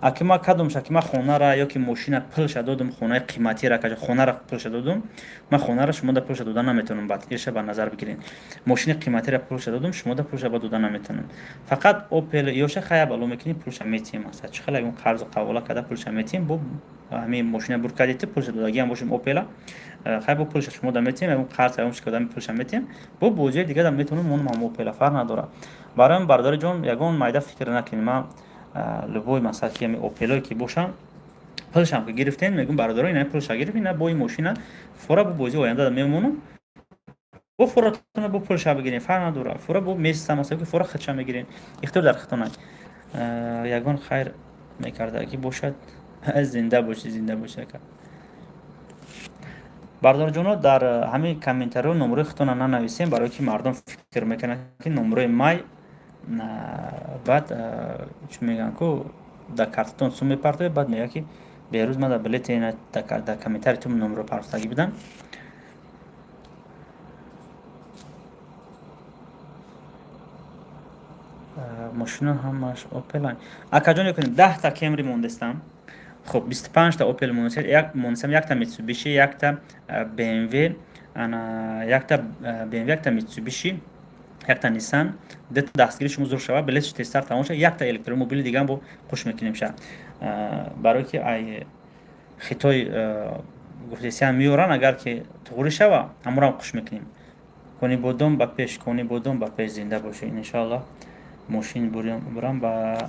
аки ма кадомша ки ма хонара ё ки мошина пулша додум, хонаи қиматира, хонара пулша додум, ман хонара шумода пулша дода наметавонам. Баъд иша ба назар бигиред. Мошини қиматира пулша додум, шумода пулша ба дода наметавонам. Фақат Опел ёша хая бало мекунӣ, пулша метиҳем. Масалан, чӣ хела ягон қарзу қавола карда, пулша метиҳем. Бо ҳамин мошина бур кардити, пулша додагиам бошем, Опела хай, бо пулша шумода метиҳем, ягон қарз, ягон чиз карда, пулша метиҳем. Бо бозиҳои дигара метавонем монам, ҳам Опела, фарқ надорад. Барои бародари ҷон, ягон майда фикр накунед. Ман любой, масалан, ки Опелое ки бошам, пулшам ки гирифтем, мегӯм: «Бародаро, ина пулша гирифт, ина бо ин мошина фора бо бозии оянда мемонам, бо форатона, бо пулша бигирем, фарқ надорад». Фора бо места, масалан, ки фора худша мегирем, ихтиёр дар худтона. Ягон хайр мекардагӣ бошад, зинда бошӣ, зинда бошӣ, ака. Бародарҷоно, дар ҳамин комментариҳо номерои худтона нанависем, барое ки мардум фикр мекунанд, ки номерои май. Баъд чӣ мегӯянд ку, дар картатон сум мепартоед, баъд мегӯяд, ки Беҳрӯз, ман дар билете дар комментари ту номеро партофтагӣ будам. Мошино ҳамаш Опел, акаҷон, ёкунем, 10-та Кемри мондестам, хуб, 25-та Опел мондестам, якта Митсубиши, якта БМВ, якта БМВ, якта Митсубиши, якта Нисан. Дета дастгири шумо зур шавад, билетш тезтар тамом шавад, якта электромобили дигаам бо қуш мекунем ша. Барое ки ай Хитой гуфтесиам меоранд, агар ки туғрӣ шава, ҳамонам қуш мекунем. Кони бодом ба пеш, кони бодом ба пеш, зинда бошед. Иншоаллоҳ, мошин бурам ба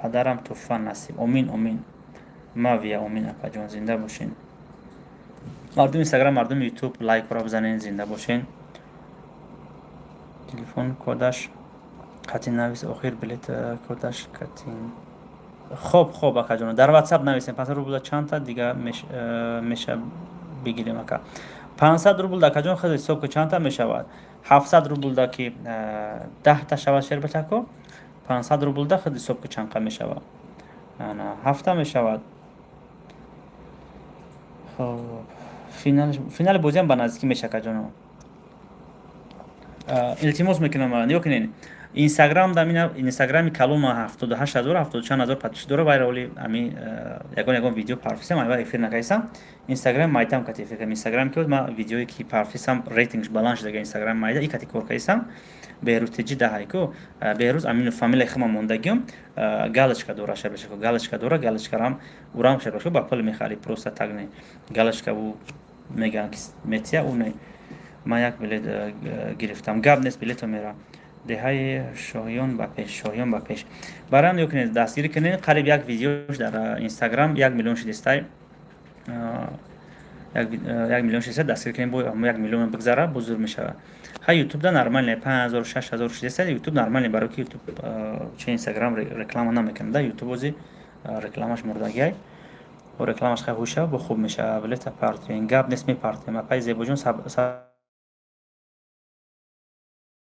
падарам туҳфа насиб. Омин, омин, мавия, омин, апаҷон, зинда бошед. Мардуми Инстаграм, мардуми Ютуб, лайкро бизанед, зинда бошед. Телефон кодаш қатин навис, охир билет кодаш катин. Хоб, хоб, акаҷон, дар Ватсап нависем. 500 рубл чандта дига меша бигирем, ака? 500 рубл, акаҷон, хеле ҳисоб ки чандта мешавад. 700 рублда ки 10-та шавад, шербачако, 500 рублда худ ҳисоб ки чанқа мешавад, ҳафта мешавад. Хоб, финали бозиам ба наздикӣ мешавад, акаҷоно. Илтимос мекунам, нигоҳ кунед, Инстаграм дамина, Инстаграми калома 78 000, ҳафтоду чанд ҳазор подписчик дора. Вайра оли ами ягон видео парфисам, айва эфир накайсам. Инстаграм майтам кати эфир кардам. Инстаграм ки ма видеое ки парфисам, рейтингш баланд шудага. Инстаграм майда и кати кор кайсам. Беҳрӯз теҷи даҳайку, Беҳрӯз Амину, фамилияи хама мондагиём, галочка дора, шабашако, галочка дора, галочкарам урам, шабашако, ба пул мехари, просто так не. Галочка ӯ мегӯянд ки метия, ӯ не. Ман як билет гирифтам, гап нест, билето мера. Деҳаи Шоҳиён ба пеш, Шоҳиён ба пеш. Бароям нигоҳ кунед, дастгирӣ кунед. Қариб як видеош дар Инстаграм 1 миллион шудистай, 1 миллион шудиста. Дастгирӣ кунед, бо 1 миллион бигзара, бузург мешавад. Ха, Ютуб да нормально, 5000, 6000 шудиста. Ютуб нормально, барои ки Ютуб че Инстаграм реклама намекунад. Да, Ютуб ози рекламаш мурдагиай, рекламаш хай ҳуша бо хуб мешавад. Билета партием, гап нест, мепартием. Апай Зебоҷон,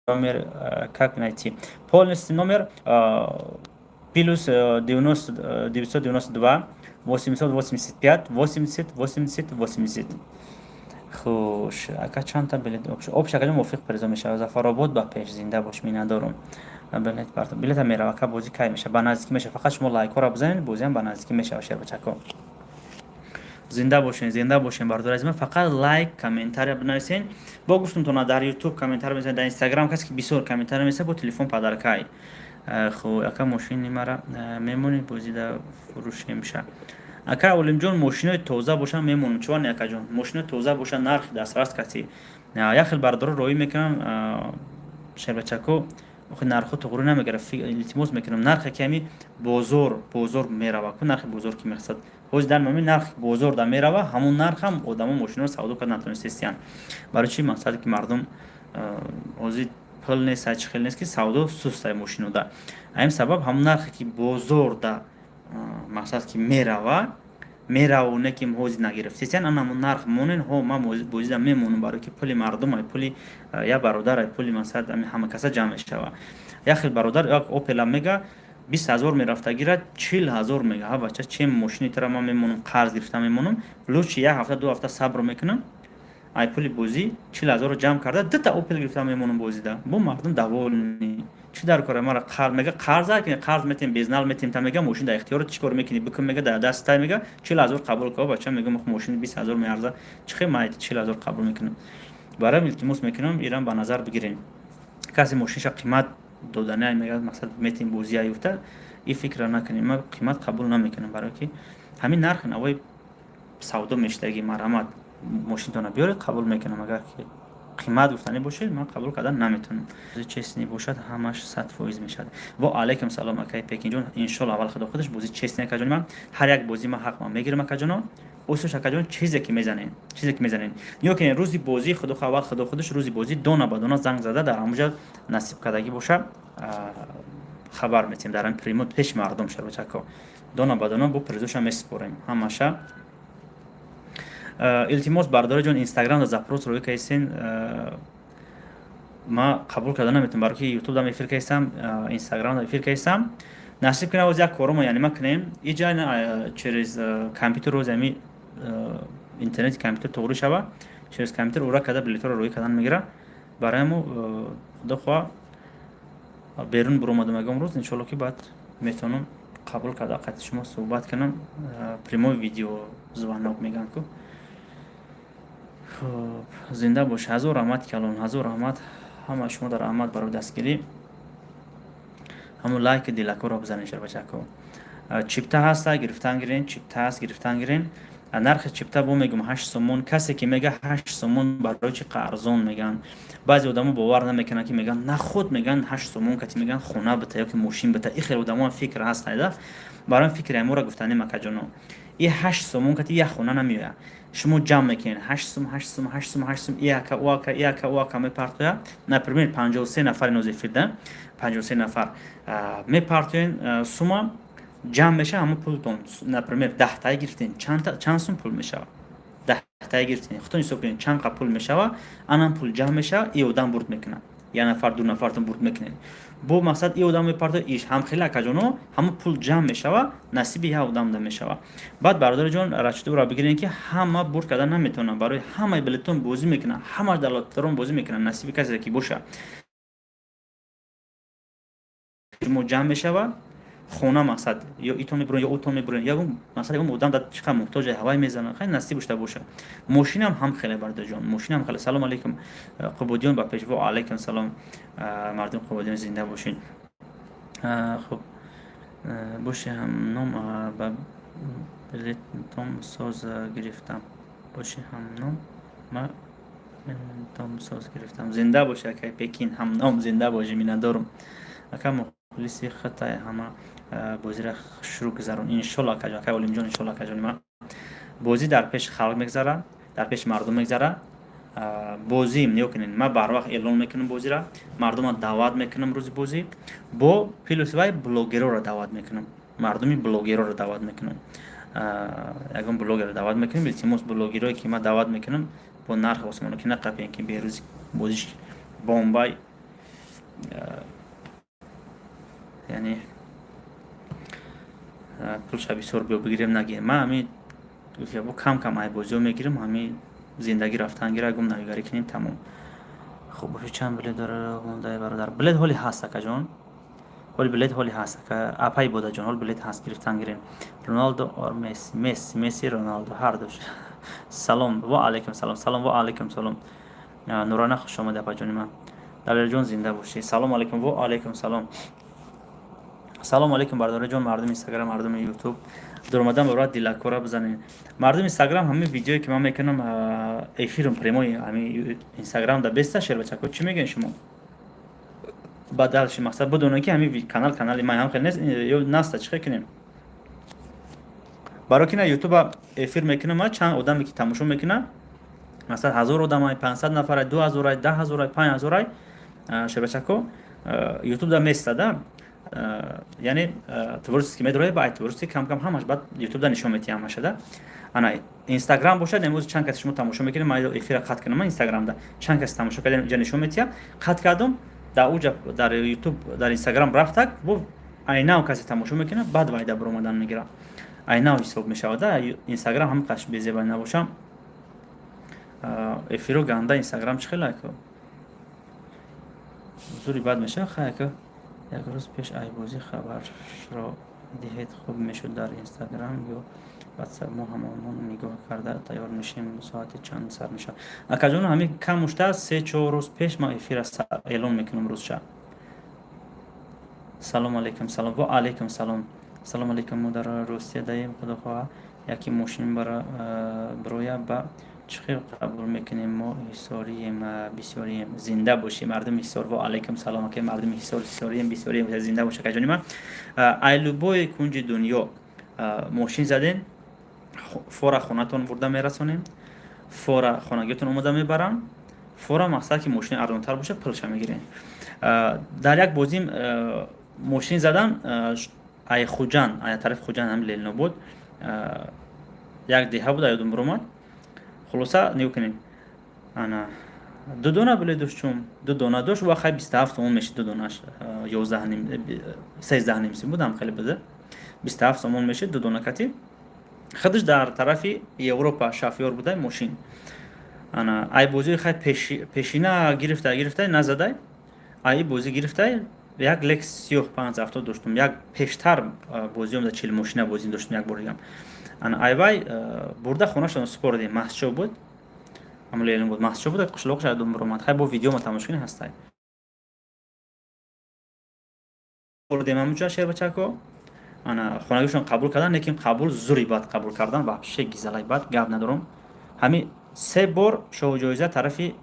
номер как найти? Полностью номер плюс 90 992 885 80 80 80. Хуш, ака, чандта билет общий, акаҷон, мувофиқ призо мешавад? Зафаробод ба пеш, зинда бош, миннатдорум. Билет парто, билета мерава. Ака, бозӣ кай мешавад? Ба наздикӣ мешавад, фақат шумо лайкҳоро бизанед, бозиам ба наздикӣ мешавад. Шербачако, зинда бошен, зинда бошен, бардор азиз. Фақат лайк, комментария бинависен. Бо гуфтумтона, дар Ютуб комментария бинависен, дар Инстаграм касе ки бисёр комментария менависа, бо телефон подаркай. Хуб, ака, мошини мара мемонед, бозида фурӯшемша? Ака Олимҷон, мошинои тоза бошанд, мемонам. Чувани, акаҷон, мошинои тоза бошанд, нархи дастрас каси. Як хел бардоро роӣ мекунам, шербачако, охи, нархҳо туғрӣ намегирад. Илтимос мекунам, нархе ки ҳами бозор мерава ку, нархи бозор ки мехсад, ҳози дар мами нархи бозор да мерава, ҳамон нархам одамо мошиноро савдо карда натонистестиянд. Барои чи? Мақсаде ки мардум ҳозир пул нест, чӣ хел нест, ки савдо сустай мошинода. Ҳамин сабаб ҳамон нархе ки бозор да мақсад ки мерава, мераву не ки ҳозир нагирифтесиян, ан ҳамон нарх монен. Ҳо, ман бозида мемонам, барои ки пули мардумай, пули як бародарай, пули масалан ами ҳама каса ҷамъ мешава. Як хел бародар як Опела мега, 20 000 мерафтагира, 40 000 мега. Ҳа, бача, чем мошини тара ман мемонам, қарз гирифта мемонам, лучше як ҳафта, 2 ҳафта сабр мекунам, ай пули бозӣ 40 000-ро ҷамъ карда, дута Опел гирифта мемонам бозида. Бо мардум довольный. Чӣ дар кора мара қар мега, қарз қарз метем, безнал метем та, мега, мошин дар ихтиёрат, чӣ кор мекунӣ, бикун, мега, дар дасттай, мега, 40 000 қабул кун, бача. Мегӯм, мошини 20 000 меарза, чӣ хел ман 40 000 қабул мекунам? Барои илтимос мекунам, ирам ба назар бигирем. Касе мошиниша қимат додани мега, мақсад метем, бозия юфта, ин фикрро накунем. Ман қимат қабул намекунам, барое ки ҳамин нархи навои савдо мешидаги. Марҳамат, мошинтона биёред, қабул мекунам. Агар ки қимат гуфтанӣ бошед, ман қабул кардан наметавонам. Честный бошад, ҳамаш 100% мешавад. Во алайкум салом, акаи Пекинҷон. Иншолло, аввал худо худаш, бозӣ честный, акаҷони ман. Ҳар як бозӣ ман ҳақман мегирам, акаҷоно. Усуш, акаҷон, чизе ки мезанем, чизе ки мезанем, нигоҳ кунед, рӯзи бозӣ, худо аввал худо худаш, рӯзи бозӣ дона ба дона занг зада, дар ҳамуҷа насиб кардагӣ боша, хабар метиҳем дар ҳамин прямой пеши мардум. Шарбачако, дона ба дона бо призоша месупорем ҳамаша. Илтимос, бардори ҷон, Инстаграм запрос рӯй кайсен, ма қабул карда наметавонам, барои ки Ютуб дам эфир кайсам, Инстаграм эфир кайсам. Насиб кунам, оз як коромо яъне ма кунем иҷа через компютер, роз ами интернети компютер туғрӣ шава, через компютер ура карда, билетҳоро рӯй кардан мегира. Барои худо хоҳа, берун буромадам ягон рӯз, иншолло, ки баъд метавонам қабул карда, қати шумо суҳбат кунам, прямой видео звонок мегӯянд ку. Хуб, зинда бош, ҳазор раҳмат калон, ҳазор раҳмат ҳама шумо дар раҳмат барои дастгирӣ. Ҳамун лайки дилакҳоро бизанед, шарбачако. Чипта ҳаста, гирифтан гирен, чипта ҳаст, гирифтан гирен. Нархи чипта бо мегӯм, 8 сомон. Касе ки мега, 8 сомон барои чи арзон мегӯянд, баъзе одамо бовар намекунанд, ки мегӯянд, нахуд мегӯянд, 8 сомон кати мегӯянд, хона бита ёки мошин бита. И хел одамо фикр ҳаст, барои фикри амора гуфтанем, акаҷоно, и 8 сомон кати як хона намеояд. Шумо ҷамъ мекунед 8 сум, 8 сум, 8 сум, 8 сум, ияка, уака, ияка, уака мепартоя. Например, 53 нафари нозефирда, 53 нафар мепартоен, сума ҷамъ мешава ҳамон пултон. Например, 10-тае гирифтен, чанд сум пул мешавад? 10. Даҳтая гирифтем, худтон ҳисоб кунед, чанд қа пул мешава. Анам пул ҷамъ мешава, и одам бурд мекунад, як нафар, ду нафартон бурд мекунед. Бо мақсад и одам мепарто, иш ҳам хеле, акаҷоно, ҳама пул ҷамъ мешава, насиби як одамда мешава. Баъд, бародари ҷон, расчётро бигирем, ки ҳама бурд карда наметавонанд. Барои ҳамаи билетон бозӣ мекунанд, ҳама давлатдорон бозӣ мекунанд, насиби касе ки боша, мо ҷамъ мешава. Хона, мақсад, ё итон мебурен, ё утон мебурен, ягон, мақсад, ягон одам дар чӣ қадр муҳтоҷ, ҳавай мезанад, хеле насиб шуда боша. Мошинам ҳам хеле, бародарҷон, мошинам хеле. Салом алейкум, Қубодиён ба пешво. Алейкум салом, мардум Қубодиён, зинда бошед. Хуб боши, ҳамном ба билетом соз гирифтам, боши, ҳамном ма билетом соз гирифтам. Зинда боши, акай Пекин, ҳамном, зинда боши, миннатдорум, ака. Мухлиси хитай, ҳама бозиро шурӯъ гузарон, иншолло, акаҷон, акай Олимҷон, иншолло, акаҷони ман. Бозӣ дар пеши халқ мегзарад, дар пеши мардум мегзарад бозӣ. Нигоҳ кунед, ман барвақт эълон мекунам бозира, мардумро даъват мекунам. Рӯзи бозӣ бо плюс вай блогерора даъват мекунам, мардуми блогерора даъват мекунам, ягон блогерро даъват мекунем. Илтимос, блогерое ки ман даъват мекунам, бо нархи осмоно ки нақапем, ки берӯзи бозиш бомбай, яъне пулша бисёр биё бигирем, нагирем. Ман ҳамин бо кам кам айбозиҳо мегирам, ҳамин зиндагӣ рафтан гира, гум навигарӣ кунем, тамом. Хуб боши, чанд билет дора мондаи, бародар? Билет ҳоли ҳаст, акаҷон, ҳоли билет ҳоли ҳаст, ака апай Бодаҷон, ҳол билет ҳаст, гирифтан гирем. Роналдо ор Месси? Месси, Месси, Роналдо ҳардуш. Салом, ва алайкум салом, салом, ва алайкум салом. Нурона, хуш омадӣ, апаҷони ман. Далерҷон, зинда бошӣ. Салом алайкум, ва алайкум салом. Салом алейкум, бародарҷон, мардуми Инстаграм, мардуми Ютуб. Дуромадан барои дилакора бизанед. Мардуми Инстаграм, ҳамин видеое ки ман мекунам, эфирм прямой ҳамин Инстаграм да беста. Шербачако, чӣ мегӯед шумо? Ба дальше, мақсад, бидонед, ки ҳамин канал канали ман ҳам хеле нест ё наста. Чӣ хел кунем? Барои ки на Ютуба эфир мекунам, чанд одаме ки тамошо мекунад, масалан, 1000 одамай, 500 нафарай, 2000-ай, 10 000-ай, 5000-ай, шербачако, Ютуб да места да, яъне творческий медрои, ба творческий кам кам ҳамаш баъд Ютуб да нишон метиҳ ҳамаша да. Ана Инстаграм бошад, имрӯз чанд каси шумо тамошо мекунед, ман эфира қатъ кунам, Инстаграмда чанд каси тамошо кардем, инҷа нишон метиҳам. Қатъ кардум, дар уҷа, дар Ютуб, дар Инстаграм рафтак, бо айнав касе тамошо мекунад, баъд вайда баромадан мегирам, айнав ҳисоб мешавад. Инстаграм ҳам қаш безебай набошам, эфиро ганда. Инстаграм чӣ хеле зури бад мешавад. Хаяка, як рӯз пеш айбозӣ хабарро диҳед, хуб мешуд, дар Инстаграм ё Ватсап, мо ҳамонон нигоҳ карда тайёр мешем. Соати чанд сар мешавад, акаҷон? Ҳамин кам мушта 3-4 рӯз пеш ман эфира эълон мекунам, рӯзша. Салом алейкум, салом, ва алейкум салом. Салом алейкум, мо дар Русия даем, худо хоҳа, яке мошин бироя, ба чӣ хел қабул мекунем? Мо ҳисорием, бисёрием. Зинда бошӣ, мардуми Ҳисор. Ва алайкум салом, ака. Мардуми Ҳисор, ҳисорием, бисёрием, зинда бош, акаҷони ман. Ай любой кунҷи дунё мошин заден, фора хонатон бурда мерасонем, фора хонагиётон омода мебарам. Фора, мақсад, ки мошини арзонтар боша, пулша мегирем. Дар як бозим мошин задан, ай Хуҷанд, ай тарафи Хуҷанд, ҳами Ленинобод, як деҳа буд, ёдум биромад. Хулоса, нигоҳ кунед, ана ду дона билет доштум, ду дона дошт ва хай 27 сомон мешид ду донаш, 11 ним, 13 ним сим будам, хеле буда, 27 сомон мешид ду дона кати. Худаш дар тарафи Европа шофёр буда. Мошин ана ай бозии хай пешина гирифта, гирифта назадай, ай бозӣ гирифтай. Як Лекс сиёҳ 570 доштум, як пештар бозиём да 40 мошина бозӣ доштум, як бор дигам. Ана айвай бурда хонашон супордем. Масчо буд, ҳамлелин буд, масчо буд, қишлоқш адум биромад. Хай, бо видеома тамошо кунед, ҳастай. Бурдем ҳамуҷа, шербачако, ана хонагишон қабул кардан, лекин қабул зури бад қабул кардан, вообще гизалай бад, гап надорум. Ҳами се бор шоҳҷоиза тарафи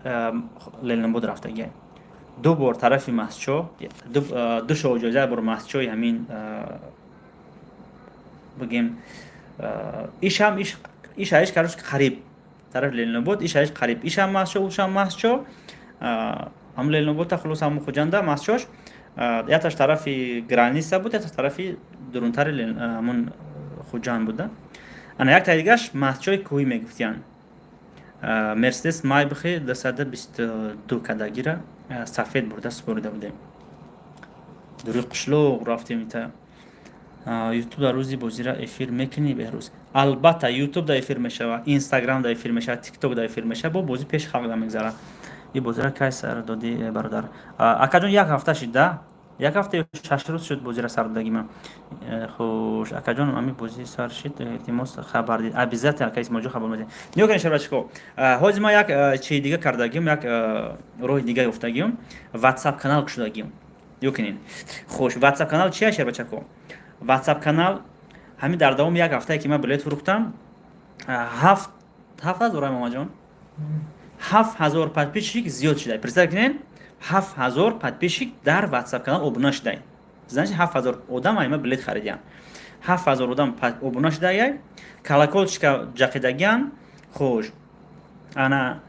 Ленинобод рафтагия, ду бор тарафи Масчо, ду шоҳҷоиза бор Масчои. Ҳамин бигем, ишам иш карош қариб тарафи Ленинобод, ишаиш қариб, ишам Масчо, ушам Масчо, ҳам Ленинободта, хулос, ҳам Хуҷанда Масчош. Яташ тарафи граница буд, яташ тарафи дурунтари ҳамон Хуҷанд буда. Ана як таи дигаш Масчои кӯҳӣ мегуфтиянд. Мерседес Майбахи 222 кадагира сафед бурда супорида будем. Дури қишлоқ рафтем ита. Ютуб дар рӯзи бозира эфир мекунӣ, Беҳрӯз? Албатта, Ютуб да эфир мешава, Инстаграм да эфир мешава, Тикток да эфир мешава. Бо бозӣ пеш халқ да мегзара. И бозира кай сар додӣ, бародар? Акаҷон, як ҳафта шид да, як ҳафта ё 6 рӯз шуд бозира сар додагима. Хуш, акаҷон, ами бозӣ сар шид, илтимос, хабар дид. Обязательно, ака Исмоилҷон, хабар медиҳем. Нигоҳ кунед, шербачако, ҳозир ма як чизи дига кардагим, як роҳи дига ёфтагим, WhatsApp канал кушодагим. Нигоҳ кунед. Хуш, WhatsApp канал чия, шербачако? WhatsApp канал ҳамин дар давоми як ҳафтае, ки ман билет фурӯхтам, 7000, мамаҷон, 7000 подписчик зиёд шуда. Представь кунед, 7000 подписчик дар WhatsApp канал обуна шудай. Значит, 7000 одам айма билет харидиям, 7000 одам обуна шудагай, колокольчика ҷақидагиан. Хуш, ана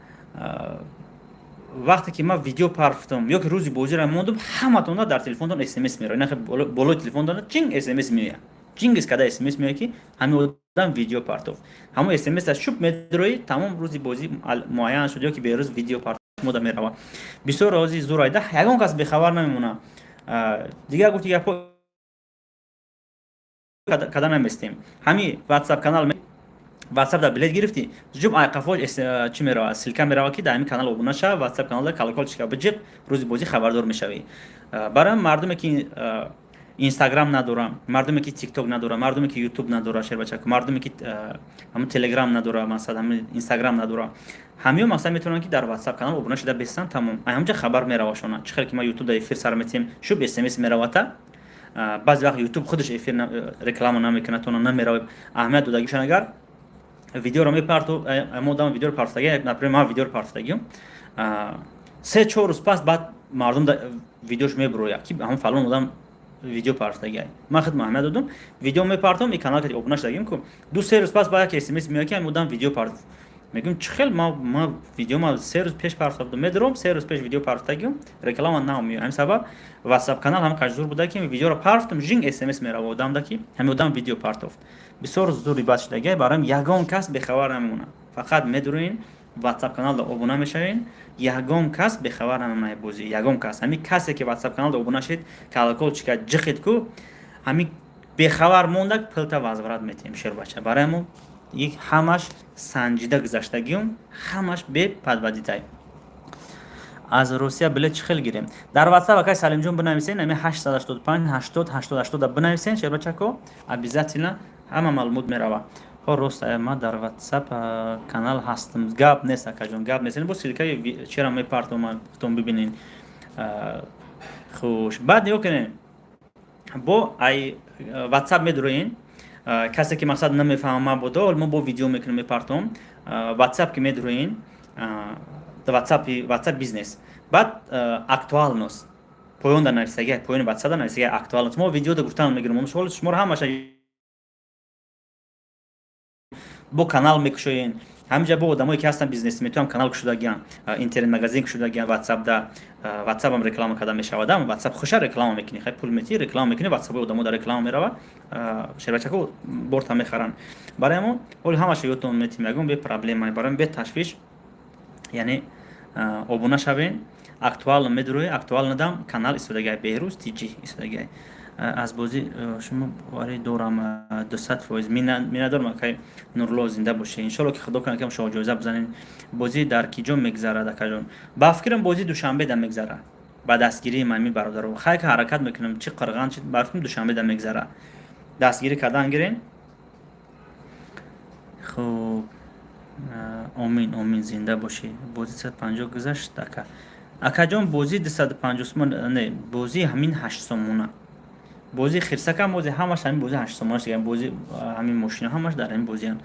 вақте ки ман видео парфтам ё ки рӯзи бозиро мондум, ҳаматонда дар телефонтон смс меравад. Болои телефонтон ҷинг смс меояд, ҷингис када смс меояд, ки ҳамин одам видео партофт. Ҳамон смс аз шуб медроӣ, тамом, рӯзи бозӣ муайян шуд ё ки берӯз видео партофт мода меравад. Бисёр рози зур айда, ягон кас бехабар намемонад. Дигар гуфти гапҳо када наместем. Ҳами WhatsApp канал, WhatsApp да билет гирифтӣ, ҷуб айқафош чӣ меравад? Ссылка меравад, ки дар ҳамин канал обуна шав, WhatsApp каналда колокольчика биҷиқ, рӯзи бозӣ хабардор мешавӣ. Барои мардуме, ки Инстаграм надора, мардуме, ки Тикток надора, мардуме, ки Ютуб надора, шербачак, мардуме, ки ҳамн Телеграм надора, масалан, ҳамин Инстаграм надора, ҳамиё масалан метавонанд, ки дар WhatsApp канал обуна шуда бестан, тамом, ҳамҷа хабар меравашона. Чӣ хел ки ма Ютуб дар эфир сар метиҳем, шуб смс меравата. Баъзе вақт Ютуб худаш эфир реклама намекунад, тона намеравад. Аҳамият додагишон, агар видеоро мепарту, мо одам видеоро партофтаги, например, ман видеоро партофтагиам, 3-4 рӯз пас баъд мардум видеош мебурояд, ки ҳамон фалон одам видео партофтагиай. Ман худм аҳамият додум, видео мепартом, и канал ки обуна шудагим ку, 2-3 рӯз пас баъд як смс меояд, ки ҳамин одам видео партофт. Мегӯм, чӣ хел ма видео ма 3 рӯз пеш партофта будам? Медором, 3 рӯз пеш видео партофтагиам, реклама намеояд. Ҳамин сабаб WhatsApp канал ҳам қадр зур буда, ки видеоро партофтам, жинг смс мерава одамда, ки ҳамин одам видео партофт. Бисёр зури бад шудагиай, барои ягон кас бехабар намемонад. Фақат медуроин, WhatsApp каналда обуна мешавен, ягон кас бехабар намемонад бозӣ, ягон кас. Ҳамин касе, ки WhatsApp каналда обуна шид, колокольчика ҷиқид ку, ҳамин бехабар мондак, пулта возврат метиҳем, шербача. Барои мо ҳамаш санҷида гузаштагиум, ҳамаш бе подводитай. Аз Русия билет чӣ хел гирем? Дар WhatsApp, акай Салимҷон, бинависен, ами 885 80 80 80 бинависен, шербачако, обязательно ҳама маълумот мерава. Хо, рост, ма дар WhatsApp канал ҳастам. Гап нест, акаҷон, гап нест. Бо ссылкаи чера мепартом, худтон бибинен. Хуш, баъд нигоҳ кунед, бо ай WhatsApp медуроен. Касе, ки мақсад намефаҳма бодо, мо бо видео мекунем, мепартом. WhatsApp ки медуроен, WhatsApp Бизнес, баъд актуальность, поён дар нависагия, поёни WhatsApp дар нависагия актуальность. Мо видеода гуфтан мегирем, шуморо ҳамаша бо канал мекушоен. Ҳаминҷа бо одамое, ки ҳастан, бизнесменҳоам канал кушодагиан, интернет-магазин кушодагиан, WhatsAppда, WhatsAppам реклама карда мешавад. WhatsApp хуша реклама мекунӣ, хай, пул метиҳӣ, реклама мекунӣ, WhatsAppои одамо дар реклама мерава, шербачако борта мехаранд. Барои мо ҳоли ҳамаша ёдтон метиҳем, ягон бе проблема, барои бе ташвиш. Яъне обуна шавен, актуально медурои, актуально дам канал истодагиай, Беҳрӯз Тиҷи истодагиай. Аз бозӣ шумо боварӣ дорам 200%. Миннатдорам, акай Нурло, зинда бошед. Иншолло, ки Худо кунад, ки шоҳ ҷоиза бизанед. Бозӣ дар ки ҷо мегзарад, акаҷон? Ба фикрам, бозӣ Душанбеда мегзарад, ба дастгирии мами бародаро. Хай, ки ҳаракат мекунам, чи Қирған, чи, ба фикрам, Душанбеда мегзарад. Дастгирӣ кардан гирен. Хуб, омин, омин, зинда бошӣ. Бозӣ 150 гузашт, ака? Акаҷон, бозӣ 250 сомон не, бозӣ ҳамин 8 сомона. Бозии хирсакам, бози ҳамаш ҳамин бозӣ 8 сомона шуд. Бози ҳамин мошина ҳамаш дар ҳамин бозиан.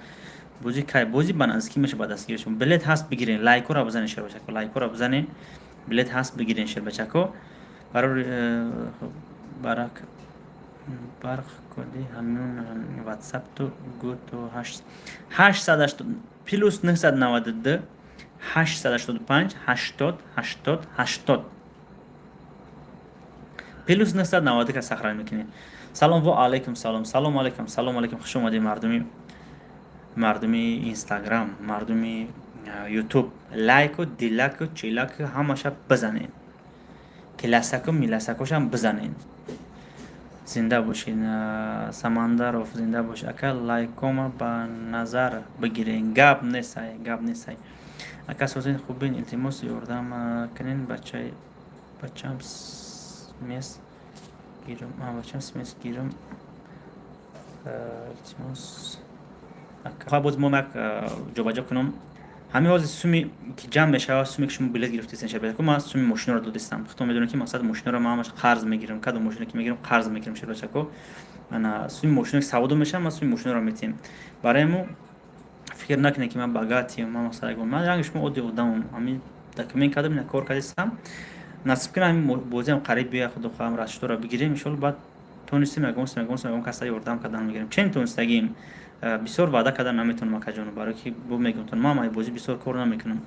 Бозӣ кай? Бозӣ ба наздикӣ меша, ба дастгири шумо. Билет ҳаст, бигирен. Лайкора бизанен, шербачако, лайкора бизанен. Билет ҳаст, бигирен, шербачако. Барори барак барқ коди ҳамин WhatsApp ту гӯ то 880 +992 885 80 80 80, +990 ка сахран мекунед. Салом, ва алайкум салом, салом алайкум, салом алайкум, хуш омадед, мардуми Инстаграм, мардуми Ютуб лайку, дилаку, чилаку ҳамаша бизанед, киласаку, миласакошам бизанед. Зинда бошед, Самандаров, зинда бошед, ака. Лайкома ба назар бигирен, гап несай, гап несай, ака. Созин, хубин? Илтимос, ёрдам кунен, бачам смс гирам, бачам смс гирам, илтимос. Боз мо як ҷобаҷо кунам. Ҳамин ҳозир суми ки ҷамъ мешавад, суме ки шумо билет гирифтесен, шербачако, ман суми мошиноро додистам. Худтон медонед, ки мақсад мошиноро ман ҳамаш қарз мегирам. Кадом мошино ки мегирам, қарз мегирам, шербачако. Ана суми мошино ки савдо мешавад, ман суми мошиноро метиҳем. Барои мо фикр накунед, ки ман богатый ям. Ман масалан, ман ранги шумо оддӣ одамам. Ҳамин документ кардам, ина кор кардистам. Насиб кунам, ҳамин бозиам қариб биёяд, худо хоҳам, расчёт ора бигирем, иншоалло. Баъд тонистем, ягон каса ёрдам кардан мегирем, чен тонистагием. Бисёр ваъда кардан наметавонам, акаҷоно, барое ки бо мегӯмтон, ман ай бозӣ бисёр кор намекунам.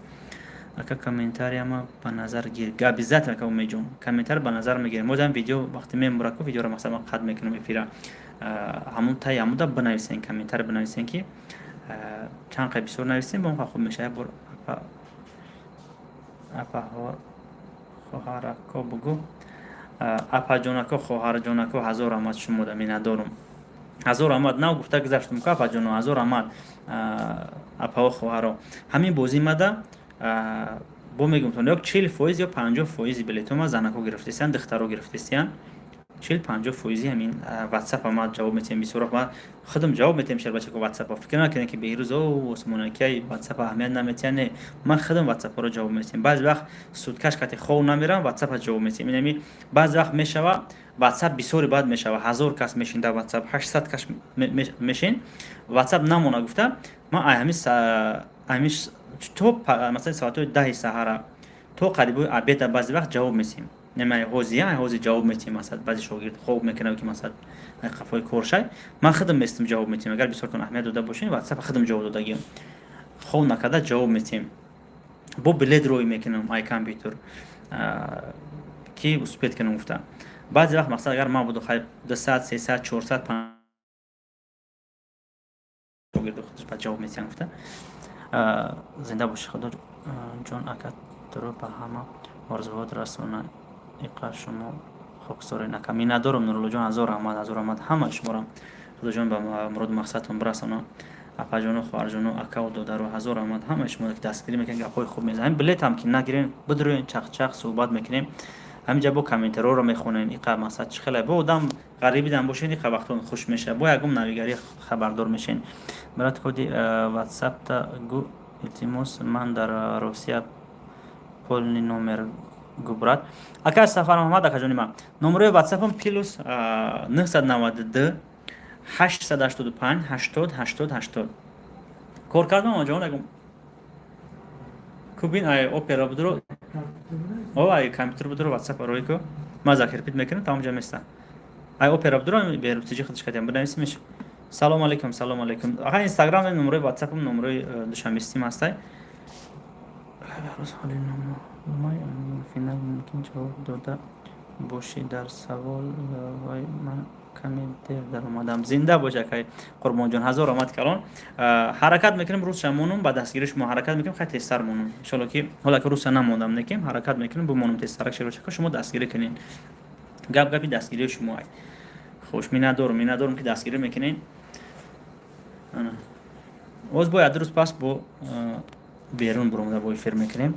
Ака, комментарияма ба назар гир. Обязательно, ака Умедҷон, комментарий ба назар мегирем. Мо видео вақте мемураку, видеоро масалан ман қат мекунам эфира, ҳамун таи ҳамуда бинависен, комментарий бинависен, ки чанд қай бисёр нависем, ба он хуб мешавад. Як бор апаҳо, хоҳарако бугӯ, апаҷонако, хоҳарҷонако, ҳазор раҳмат шумода, миннатдорум. Ҳазор раҳмат. Нав гуфта гузаштум ку, апаҷоно, ҳазор раҳмат, апаҳо, хоҳаро. Ҳамин бозӣ мада бо мегӯм, ё 40%, ё 50 фоизи билетома занако гирифтесиян, духтаро гирифтесиян. 40-50 фоизи ҳамин ватсапа ма ҷавоб метиҳем. Бисёр ма худам ҷавоб метиҳем, шербачако, ватсапа. Фикр накунем, ки беҳрӯз о осмонакияй ватсапа аҳамият наметиҳам. Не, ман худам ватсапаро ҷавоб метиҳем. Баъзе вақт суткаш кати хов намерам, ватсапа ҷавоб метиҳем. Инами баъзе вақт мешава, ватсап бисёри баъд мешава, 1000 кас мешин дар ватсап, 800 кас мешин, ватсап намона гуфта, ман ҳамин то масалан соатҳои 10-и саҳара то қарибои обед а баъзе вақт ҷавоб метиҳем. Немай ҳозия, ҳозир ҷавоб метиҳем. Масалан, баъзе шогирд хоб мекунад, ки масалан қафои коршай, ман худам местам, ҷавоб метиҳем. Агар бисёртон аҳамият дода бошем, ватсап худам ҷавоб додагиам, хоб накарда ҷавоб метиҳем. Бо билет рӯй мекунам ай компютер, ки успеть кунам гуфта. Баъзе вақт мақсад, агар ман буду, хай, 200, 300, 400 шогирду худаш ба ҷавоб метиҳам гуфта. Зинда боши, худо ҷон, ака, туро ба ҳама орзуҳот расона, иқа шумо хоксоре нака. Миннатдорам, Нуруллоҷон, ҳазор раҳмат, ҳазор раҳмат ҳама шуморо. Худоҷон ба муроду мақсадтон бирасона. Апаҷону, хоҳарҷону, акаву додару, ҳазор раҳмат ҳамаи шумо, ки дастгирӣ мекунед, гапҳои хуб мезанед. Билетам ки нагирен, бидурӯен, чақчақ суҳбат мекунем ҳаминҷа, бо комментариҳоро мехонем. Иқа мақсад чӣ хеле бо одам ғарибидам бошед, иқа вақтон хуш мешавад, бо ягон навигарӣ хабардор мешен. Брат, коди ватсапта гӯ, илтимос, ман дар Россия, полный номер гӯ, брат. Ака Сафар Муҳаммад, акаҷони ман, номерои ватсапам +992 885 80 80 80. Кор кардам, ҷон, ягон кубин ай опера будро, о ай компютер будро, ватсап рой ку, ман закрепить мекунам, тамом ҷа места. Ай опера будро, берутиҷи худаш кардям, бинависимеш. Салом алейкум, салом алейкум, ака. Инстаграм номерои ватсапам, номерои душанбестим ҳастай. Мумкин ҷавоб дода бошӣ дар савол вай, ман каме дер даромадам. Зинда бош, акай Қурбонҷон, ҳазор омад калон. Ҳаракат мекунем, русша монум, ба дастгири шумо ҳаракат мекунем, хай тезтар монум, иншолло, ки ҳола ки русша намондам, некем ҳаракат мекунем, бимонум тезтарак. Шерочака, шумо дастгирӣ кунен, гап гапи дастгирии шумо ай. Хуш, миннатдорум, миннатдорум, ки дастгирӣ мекунен. Боз бояд 2 рӯз пас бо берун буромада бо эфир мекунем.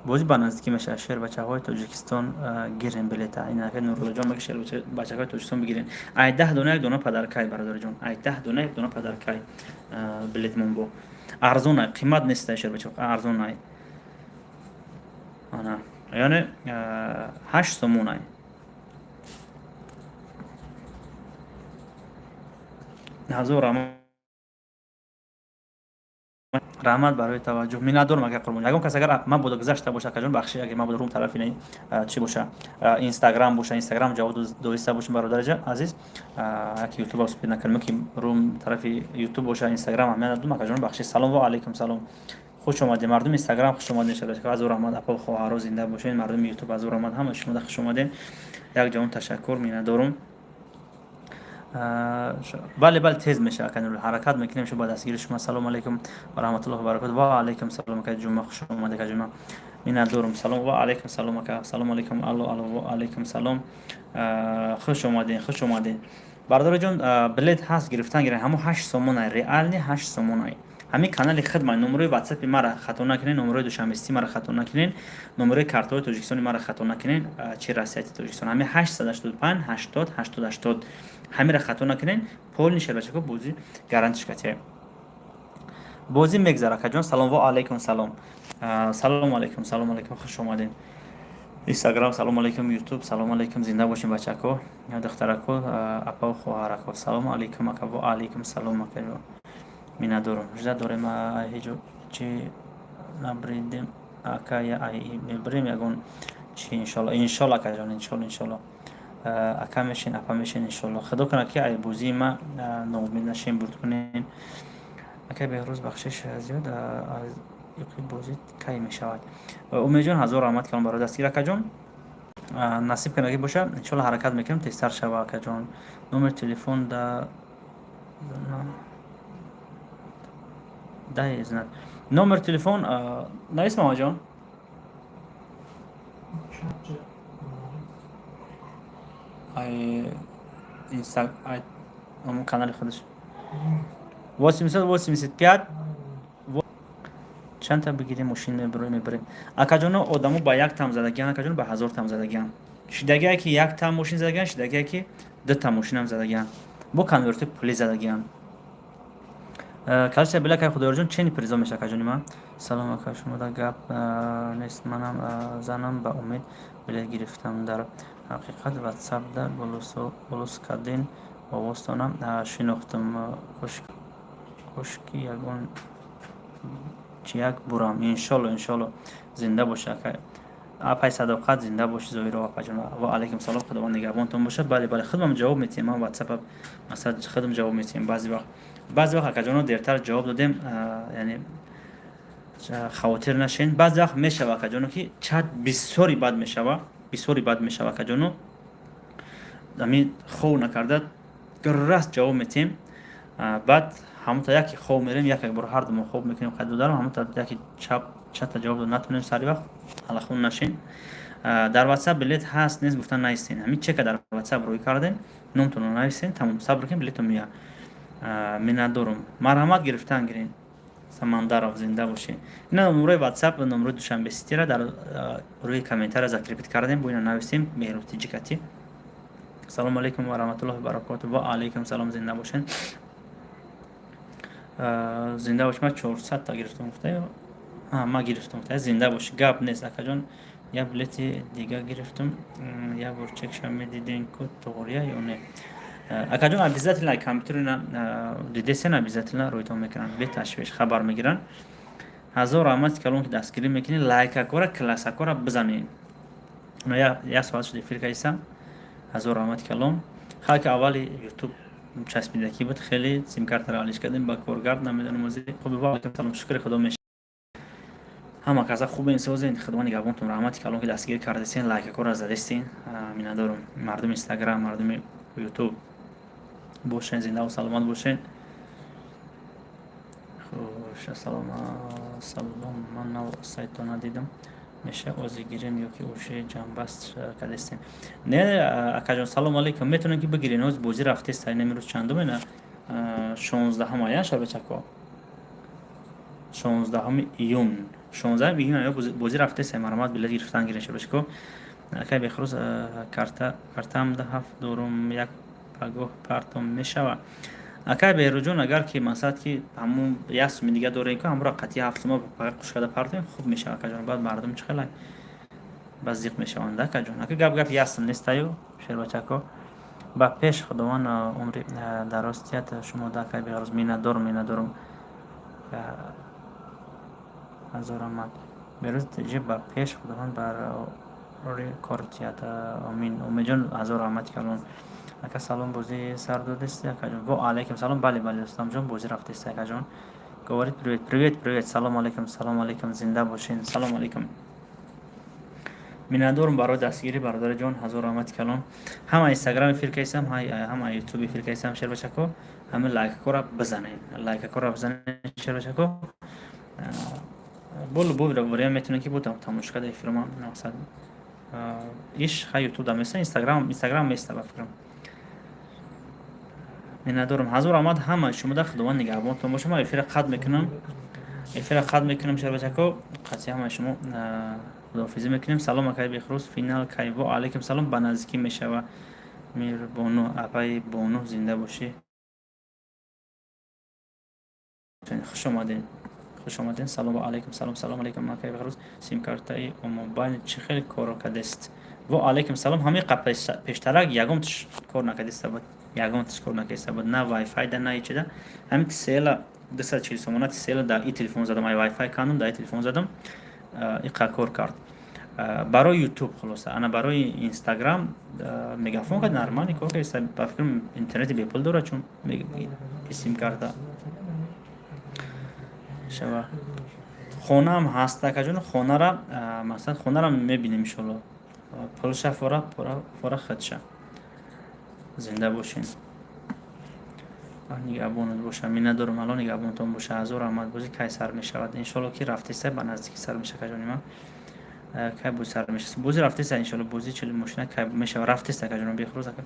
Бозӣ ба наздикӣ мешавад. Шер бачаҳои Тоҷикистон, гирен билета. Инака Нуруллоҷон меги, шер бачаҳои Тоҷикистон бигирен. Ай 10 дона як дона подарка й, бародарҷон, ай 10 дона як дона подарка й. Билетмон бо арзон, қимат нест, шер бача, арзон ай. Ана яъне 8 сомон ай. Ҳазор раҳмат барои таваҷҷӯҳ, миннатдорам, ака Қурбон. Ягон кас агар ман буда гузашта боша, акаҷон, бахши. Агар ман буда рум тарафи чӣ боша, инстаграм боша, инстаграм ҷавоб доиста бошем, бародари азиз. Яки ютуб успеть накардем, ки рум тарафи ютуб боша, инстаграм аҳамият надодум, акаҷон, бахши. Салом ва алайкум салом, хуш омадед, мардуми инстаграм, хуш омадед. Ҳазор раҳмат, апо, хоҳаро, зинда бошед. Мардуми ютуб, ҳазор раҳмат ҳама шумо, хуш омадед. Як ҷаҳон ташаккур, миннатдорум. Бале, бале, тез мешава, ака. Ҳаракат мекунем шу ба дастгири шумо. Салому алайкум ва раҳматуллоҳи ва баракоту. Ва алайкум салом, ака Ҷума, хуш омад, ака Ҷума, миннатдорум. Салом, ва алайкум салом, ака. Салому алайкум. Алло, алло, ва алайкум салом, хуш омадем, хуш омадем, бародари ҷон. Билет ҳаст, гирифтан гирен. Ҳамо 8 сомонай, реальный 8 сомонай. Ҳамин канали хидмат, номерои ватсапи мара хато накунен, номерои Душанбесити мара хато накунен, номерои картаҳои Тоҷикистони мара хато накунен, чи Россияти, Тоҷикистон. Ҳамин 885 80 80 80, ҳамира хато накунен. Полный шербачако, бозӣ гарантиш катия, бозӣ мегзара, акаҷон. Салом, ва алайкум салом, салому алайкум, салому алайкум, хуш омадем. Инстаграм, салому алайкум. Ютуб, салому алайкум. Зинда бошем, бачако, духтарако, апаву хоҳарако. Салому алайкум, ака. Ва алайкум салом, ака, миннатдорум. Жда дорем, ҳеҷ чи набридем, ака, мебирем ягон чи, иншолло, иншолло, акаҷон, иншолло, иншолло, ака мешин, апа мешин, иншолло. Худо кунад, ки ай бозии ма ноумед нашем, бурд кунем. Акай Беҳрӯз, бахшиш зиёд, аз иқи бозӣ кай мешавад? Умедҷон, ҳазор раҳмат калом барои дастгир, акаҷон. Насиб кунад, ки боша, иншолло, ҳаракат мекунем, тезтар шава, акаҷон. Номер телефон да знат, номер телефон навис, мамаҷон. Ай инста, ай канали худаш 885. Чандта бигирем, мошин мебурем, мебарем, акаҷоно. Одамо ба як там задагиан, акаҷон, ба 1000 там задагиан. Шидагие, ки як там мошин задагиан, шидагие, ки дута мошинам задагиан, бо конверти пулӣ задагиан. Калча била, кай, худоёрҷон, чени призо меша, акаҷони ман. Салом, ака, шумода гап нест. Манам занам ба умед билет гирифтам. Дар ҳақиқат ватсапда голос карден, овозтонам шинохтам. Кошки ягон чияк бурам, иншолло, иншолло. Зинда боша, ака, апай Садоқат, зинда боши. Зоҳиро, апаҷон, ва алайкум салом, худованд нигаҳбонтон бошад. Бале, бале, худам ҷавоб метиҳем. Ман ватсапа масалан худам ҷавоб метиҳем. Баъзе вақт, баъзе вақт, акаҷоно, дертар ҷавоб додем, яъне хавотир нашен. Баъзе вақт мешава, акаҷоно, ки чат бисёри бад мешава, бисёри бад мешава, акаҷоно. Ами хов накарда раст ҷавоб метиҳем. Баъд ҳамута яке хов мерем, як бор ҳар думо хоб мекунем, қайд додарам. Ҳамута яке чап чата ҷавоб дод натонем сари вақт, алахун нашен. Дар ватсап билет ҳаст, нест гуфта наистен. Ҳамин чека дар ватсап рӯй кардем, номтонро нависен, тамом, сабр кунем, билетон меяд. Миннатдорум, марҳамат, гирифтан гирен. Самандаров, зинда бошед. Ина номрои ватсап, номрои Душанбе Ситира дар рӯи комментария закрепить кардем, бо ина нависем. Меҳруб Тиҷикати. Салому алайкум ва раҳматуллоҳи баракоту. Ва алайкум салом, зинда бошед, зинда бош. Ман 400-та гирифтам гуфта, ма гирифтам гуфта. Зинда бош, гап нест, акаҷон. Як билети дига гирифтам, як бор чекша медиден ку, тоғрия ё не, акаҷон? Обязательно компютерина дидесен, обязательно рӯйтон мекунанд, беташвиш хабар мегиранд. Ҳазор раҳмати калон, ки дастгирӣ мекунӣ. Лайкакора, классакора бизанед. Як соат шуд эфир кардисам. Ҳазор раҳмати калон. Халки аввали ютуб часпидакӣ буд хеле, симкартаро алиш кардем ба коргард, намедонам ози. Хуб, салом, шукри Худо меша, ҳама каса хубен, созен, худованд нигаҳбонтон. Раҳмати калон, ки дастгирӣ кардесен, лайкакора задестен. Миннатдорум. Мардуми Инстаграм, мардуми Ютуб, бошен, зиндаву саломат бошен. Хуш, салом, салом. Ман нав сайто надидам, меша ози гирем ё ки уже ҷамъбаст кардестем? Не, акаҷон, салому алайкум. Метавонем, ки бигирен, оз бозӣ рафтест. Намирӯз чандумена? 16-ҳам ая, шарбачако, 16 июн, 16 июн ая, бозӣ рафтест. Марҳамат, билет гирифтан гирен, шарбачако. Акай Бехрӯз, карта картамда ҳафт дорум, як пагоҳ партом мешава? Акай Беҳрӯҷон, агар ки масалан ки ҳамун як суми дига дорем, ки ҳамонро қатъи 7 сума пага қуш карда партоем, хуб мешава, акаҷон. Баъд мардум чӣ хелай ба зиқ мешаванд, акаҷон. Ака, гап гап як сум нестаю, шербачако. Ба пеш, худованд умри дароз диҳад шумо да, акай Беҳрӯз. Миннатдорум, миннатдорум, ҳазор раҳмат. Беҳрӯз тиҷи, ба пеш, худованд барори кор диҳад, омин. Умедҷон, ҳазор раҳмати калон. Ака, салом, бозӣ сар додисти, акаҷон? Во алайкум салом. Бале, бале, Рустамҷон, бозӣ рафтест, акаҷон. Говорит привет, привет, привет. Салом алайкум, салом алайкум, зинда бошен. Салом алайкум. Миннатдорум барои дастгирӣ, бародари ҷон, ҳазор раҳмати калон. Ҳама Инстаграм эфир кайсам, ҳама Ютуб эфир кайсам, шербачако. Ҳама лайкакора бизанед, лайкакора бизанед, шербачако. Бо любой вариант метавонед, ки бо тамошо карда эфирома. Мақсад иш ха Ютуб да места, Инстаграм места, ба фикрам. Миннатдорум, ҳазор раҳмат ҳама шумо да. Худованд нигаҳбонтон боша. Ман эфира қатъ мекунам, эфира қатъ мекунам, шербачако. Қатъи ҳамаи шумо худоҳофизӣ мекунем. Салом, акай Бехрӯз, финал кай? Во алайкум салом, ба наздикӣ мешава. Мирбону, апаи Бону, зинда бошӣ, хуш омадем, хуш омадем. Салом, ва алайкум салом. Салом алайкум, акай Бехрӯз, симкартаи мобайл чӣ хел коро кардест? Во алайкум салом. Ҳамин қа пештарак ягон тиш кор накардиста буд, ягон тиш кор накардиста буд, на вайфай да, на ичида. Ҳамин Тисела 240 сомона, Тисела да и телефон задам, ай вайфай кандум, да и телефон задам, иқа кор кард барои Ютуб. Хулоса, ана барои Инстаграм, Мегафон ка нормально кор кард, ба фикрам, интернети бепул дорад, чун симкарта шава. Хонаам ҳаст, акаҷон, хонара, масалан, хонара мебинем, иншолло, пулша фора фора худша. Зинда бошен, нигаҳбонат боша. Миннатдорум, Алло нигаҳбонатон боша, ҳазор раҳмат. Бозӣ кай сар мешавад? Иншолло, ки рафтеса, ба наздикӣ сар меша, акаҷони ман. Кай бозӣ сар меша? Бозӣ рафтеса, иншолло. Бозӣ чили мошина кай мешава? Рафтеса, акаҷоно. Бехрӯз ака,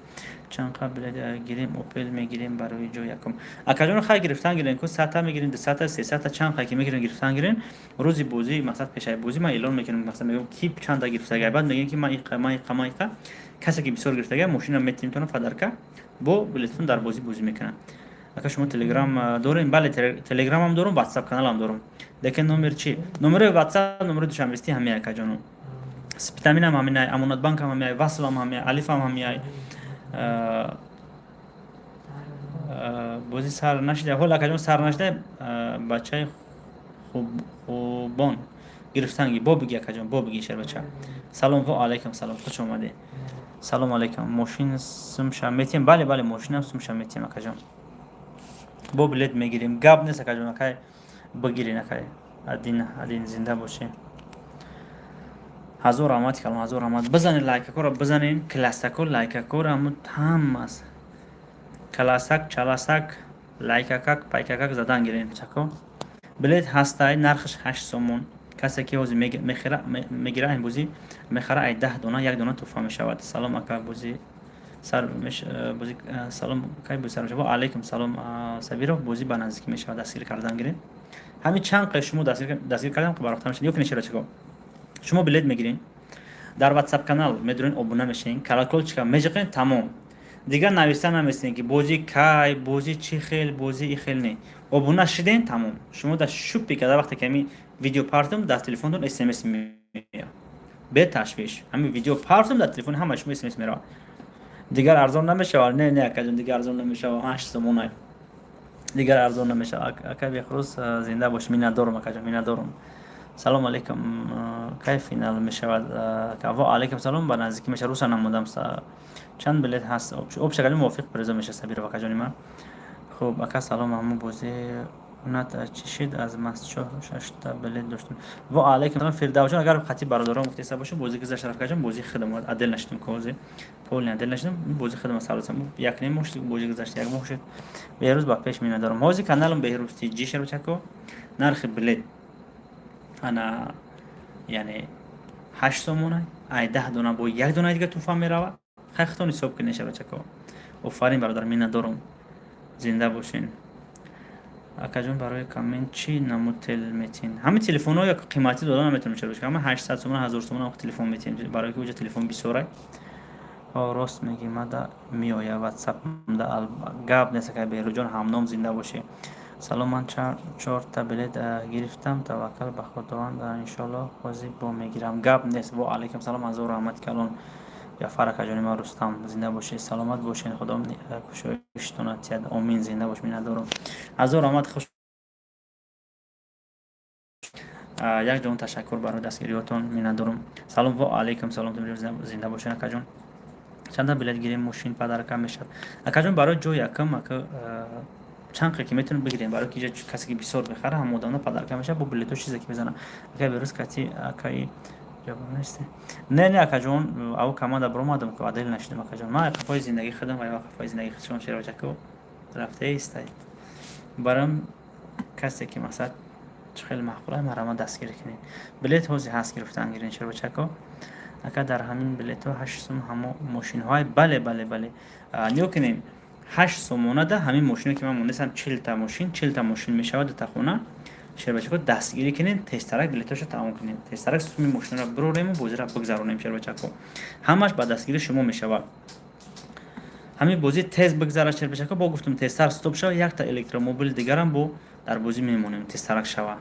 чанд қа билет гирем? Опел мегирем барои ҷои якум, акаҷоно. Хай, гирифтан гирем ку, 100-та мегирем, 200-та, 300-та, чанд қай ки мегирем, гирифтан гирем. Рӯзи бозӣ, мақсад, пешаи бозӣ ман эълон мекунам, мақсад, мегӯям, ки чанда гирифтага. Баъд мегӯем, ки ман иқа, ман иқа, ман иқа. Касе ки бисёр гирифтага, мошина метимтона подарка, бо билетон дар бозӣ бозӣ мекунад. Ака, шумо Телеграм дорем? Бале, Телеграмам дорум, Ватсап каналам дорум, лекин номер чи? Номерои Ватсап, номерои Душанбести ҳамин, акаҷоно. Спитаминам ҳаминай, Амонатбанкам ҳамиай, Васлам ҳамиай, Алифам ҳамиай. Бозӣ сар нашида ҳол, акаҷон, сар нашида. Бачаи хубон гирифтанги бо биги, акаҷон, бо биги, шербача. Салом, ва алайкум салом, хуш омадӣ. Салом алайкум, мошин сумша метиҳем? Бале, бале, мошинам сумша метиҳем, акаҷон. Бо билет мегирем, гап нест, акаҷон. Акай, бигирин, акай Адин, Адин, зинда бошӣ, ҳазор раҳмати калом, ҳазор раҳмат. Бизанед лайкакоро, бизанед классако, лайкакоро, ҳамаас каласак, чаласак, лайкакак, пайкакак задан гирем, чако. Билет ҳастай, нархаш 8 сомон. Касе ки ҳозир мегира, ин бозӣ мехара, ай 10 дона як дона туҳфа мешавад. Салом, ака, бозӣ сар бозӣ, салом, кай бозӣ сар мешавад? Алайкум салом, Сабиров. Бозӣ ба наздикӣ мешавад, дастгирӣ кардан гирем. Ҳамин чанд қай шумо дастгир кардам, барохта мешавад. Ё ки нешера, чико? Шумо билет мегирин, дар Ватсап канал медурен, обуна мешавен, колокольчика меҷиқен, тамом. Дигар нависта наместен, ки бозӣ кай, бозӣ чӣ хел, бозӣ и хел. Не, обуна шиден, тамом. Шумо дар шупи када, вақте ки ҳамин видео партам, дар телефонтон смс меояд, беташвиш. Ҳамин видео партам, дар телефони ҳамаи шумо смс меравад. Дигар арзон намешавад? Не, не, акаҷон, дигар арзон намешавад. 8 сомонай, дигар арзон намешавад. Ака Бехрӯз, зинда бош. Миннатдорум, акаҷон, миннатдорум. Салом алейкум, кай финал мешавад? Ва алейкум салом, ба наздикӣ мешавад, руса намудам. Чанд билет ҳаст? Об шакали мувофиқ призо мешавад, Сабиров, акаҷони ман. Хуб, ака, салом, ҳамун бозӣ унат чӣ шид? Аз Масчоҳ шашта билет доштем. Ва алейкум салом, Фирдавсҷон. Агар хати бародарон гуфтеса боша, бозӣ гузашт, рафкаҷон, бозӣ хидам адел нашидем, кози полный адел нашидем. Бозӣ хидам сарасам як ним моҳ шуд, бозӣ гузашт, як моҳ шуд. Беҳрӯз ба пеш миннатдорам. Ҳозир каналам Беҳрӯз тиҷи, шарбачако. Нархи билет ана, яъне, 8 сомона, ай 10 дона бо як дона дига туҳфа меравад. Хай, худтон ҳисоб кунед, шарбачако. Офарин, бародар, миннатдорум, зинда бошен. Акаҷон, барои коммент чӣ намуд тел метин? Ҳамин телефонҳо як қиматӣ дода наметавонем, чаро? Ҳама 800 сомон, 1000 сомон телефон метиҳем, барои ки уҷа телефон бисёрай. Рост мегӣ, мада меоя Ватсапда, гап нест, акай Беҳрӯҷон, ҳамном, зинда бошӣ. Салом, ман чорта билет гирифтам, таваккал ба Худованд, иншоалло, ҳозир бо мегирам. Гап нест. Во алайкум салом, ҳазор раҳмати калон, Ҷафар, акаҷони ман, Рустам, зинда бошед, саломат бошед, Худо кушоиштона тиҳад, омин. Зинда бош, миннатдорум, ҳазор раҳмат, хуш. Як ҷон ташаккур барои дастгириётон, миннатдорум. Салом, ва алайкум салом, зинда бошед, акаҷон. Чанда билет гирем, мошин подарка мешавад? Акаҷон, барои ҷои якум, ака, чанд ки метавонем бигирем, барои ки касе ки бисёр мехара, ҳам одамна подарка мешавад, бо билето чизе ки мезанам. Акай Берӯз, кати акаи Несте, не, не, акаҷон, ав команда баромадам, ку адил нашидам, акаҷон. Ман қафои зиндагӣ худам ва қафои зиндагии худшон шербачаку рафта истай. Барам касе ки мақсад хеле маъқула, марама дастгирӣ кунед. Билет ҳози ҳаст, гирифтан гирин, шербачако. Ака, дар ҳамин билетҳо 8 сум ҳамо мошинҳои? Бале, бале, бале. Нигоҳ кунем, 8 сомонада ҳамин мошино ки ман мондасам, 40-та мошин, 40-та мошин мешавад, дута хона. Шербачако, дастгирӣ кунем, тезтарак билетҳоша тамом кунем, тезтарак суми мошинро бирорему бозиро бигзаронем. Шербачако, ҳамаш ба дастгирии шумо мешавад. Ҳамин бозӣ тез бигзарад, шербачако, бо гуфтум, тезтар стоп шава, якта электромобили дигарам бо дар бозӣ мемонем, тезтарак шава.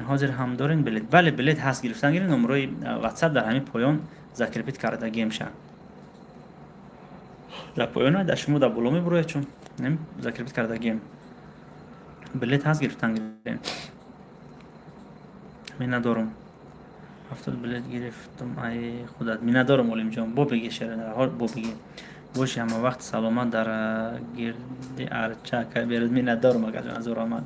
Ҳозир ҳам дорем билет? Бале, билет ҳаст, гирифтан гирин. Номерои Ватсап дар ҳамин поён закрепить кардагием ша, дар поёна, дар шумо дар боло мебурояд, чун закрепить кардагием. Билет ҳаст, гирифтан гирем. Миннатдорум, 70 билет гирифтум, ай худат миннатдорум. Олимҷон, бо биги, шер, бо биги боши, ҳама вақт саломат, дар гирди арча ака берад. Миннатдорум, акаҷон, азор омад.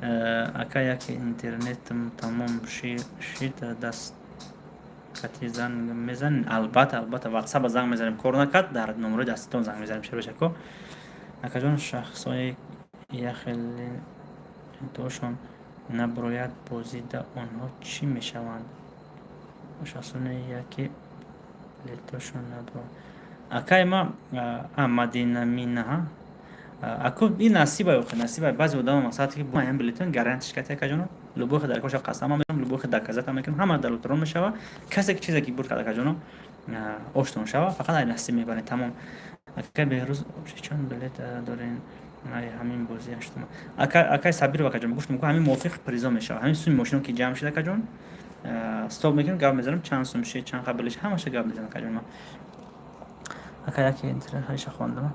Ака, яке интернетам тамом шид, даст кати занг мезанем? Албатта, албатта, Ватсапа занг мезанем, кор накард, дар номерои даститон занг мезанем, шербачако. Акаҷон, шахсои яхелтошон наброяд бозида, онҳо чӣ мешаванд? Шахсоне яке билетошон набро, акай ма Мадинаминаҳа. Аку, ин насиба, охи, насиба. Баъзе одамо мақсад ки ам билетон гарантиш кати, акаҷоно, любой дар коша қасама мекунам, любой доказать мекунам, ҳама дар лотерон мешава. Касе ки чизе ки бурд кард, акаҷоно, оштон шава, фақат ай насиб мебарем, тамом. Акай Беҳрӯз, чанд билет дорен ҳамин бозӣ? Ҳаштума, акай Сабиров, акаҷон, гуфтам, ҳамин мувофиқ призо мешава. Ҳамин суми мошино ки ҷамъ шид, акаҷон, стоп мекунем, гап мезанам, чанд сум шид, чанд қабилиш, ҳамаша гап мезанам, акаҷон. Ма ака, яке интернет хондам.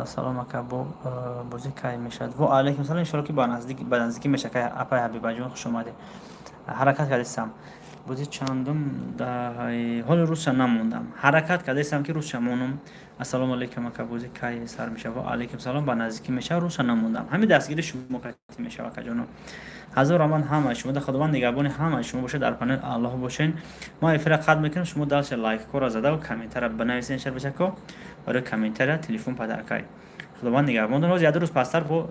Салом, ака, бо бозӣ кай мешавад? Во алайкум салом. Иншоалло, ки ба наздикӣ мешавад. Апай Ҳабибаҷон, хуш омадед. Ҳаракат кардистам. Бозӣ чандум? Ҳоли рӯзша намондам, ҳаракат кардастам, ки рӯзша монум. Ассалому алайкум, ака, бозӣ кай сар мешавад? Во алайкум салом. Ба наздикӣ мешавад, рӯзша намондам. Ҳамин дастгири шумо кати мешавад, акаҷоно. Ҳазор раҳмат ҳамаи шумо да, Худованд нигаҳбони ҳамаи шумо бошад, дар паноҳи Аллоҳ бошен. Мо эфира қатъ мекунем, шумо дальше лайкҳоро задаву комментария бинависен, шарбачако. Барои комментария телефон подаркай. Худованд нигаҳбон. Ҳоз як ду рӯз пастар бо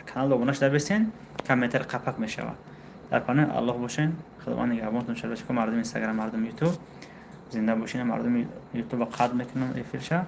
канал обуна шуда бесен, комментарий қапак мешавад. Дар паноҳи Аллоҳ бошен, Худованд нигаҳбонтон, шарбачако. Мардуми Инстаграм, мардуми Ютуб, зинда бошен. Мардуми Ютуба қатъ мекунам эфирша.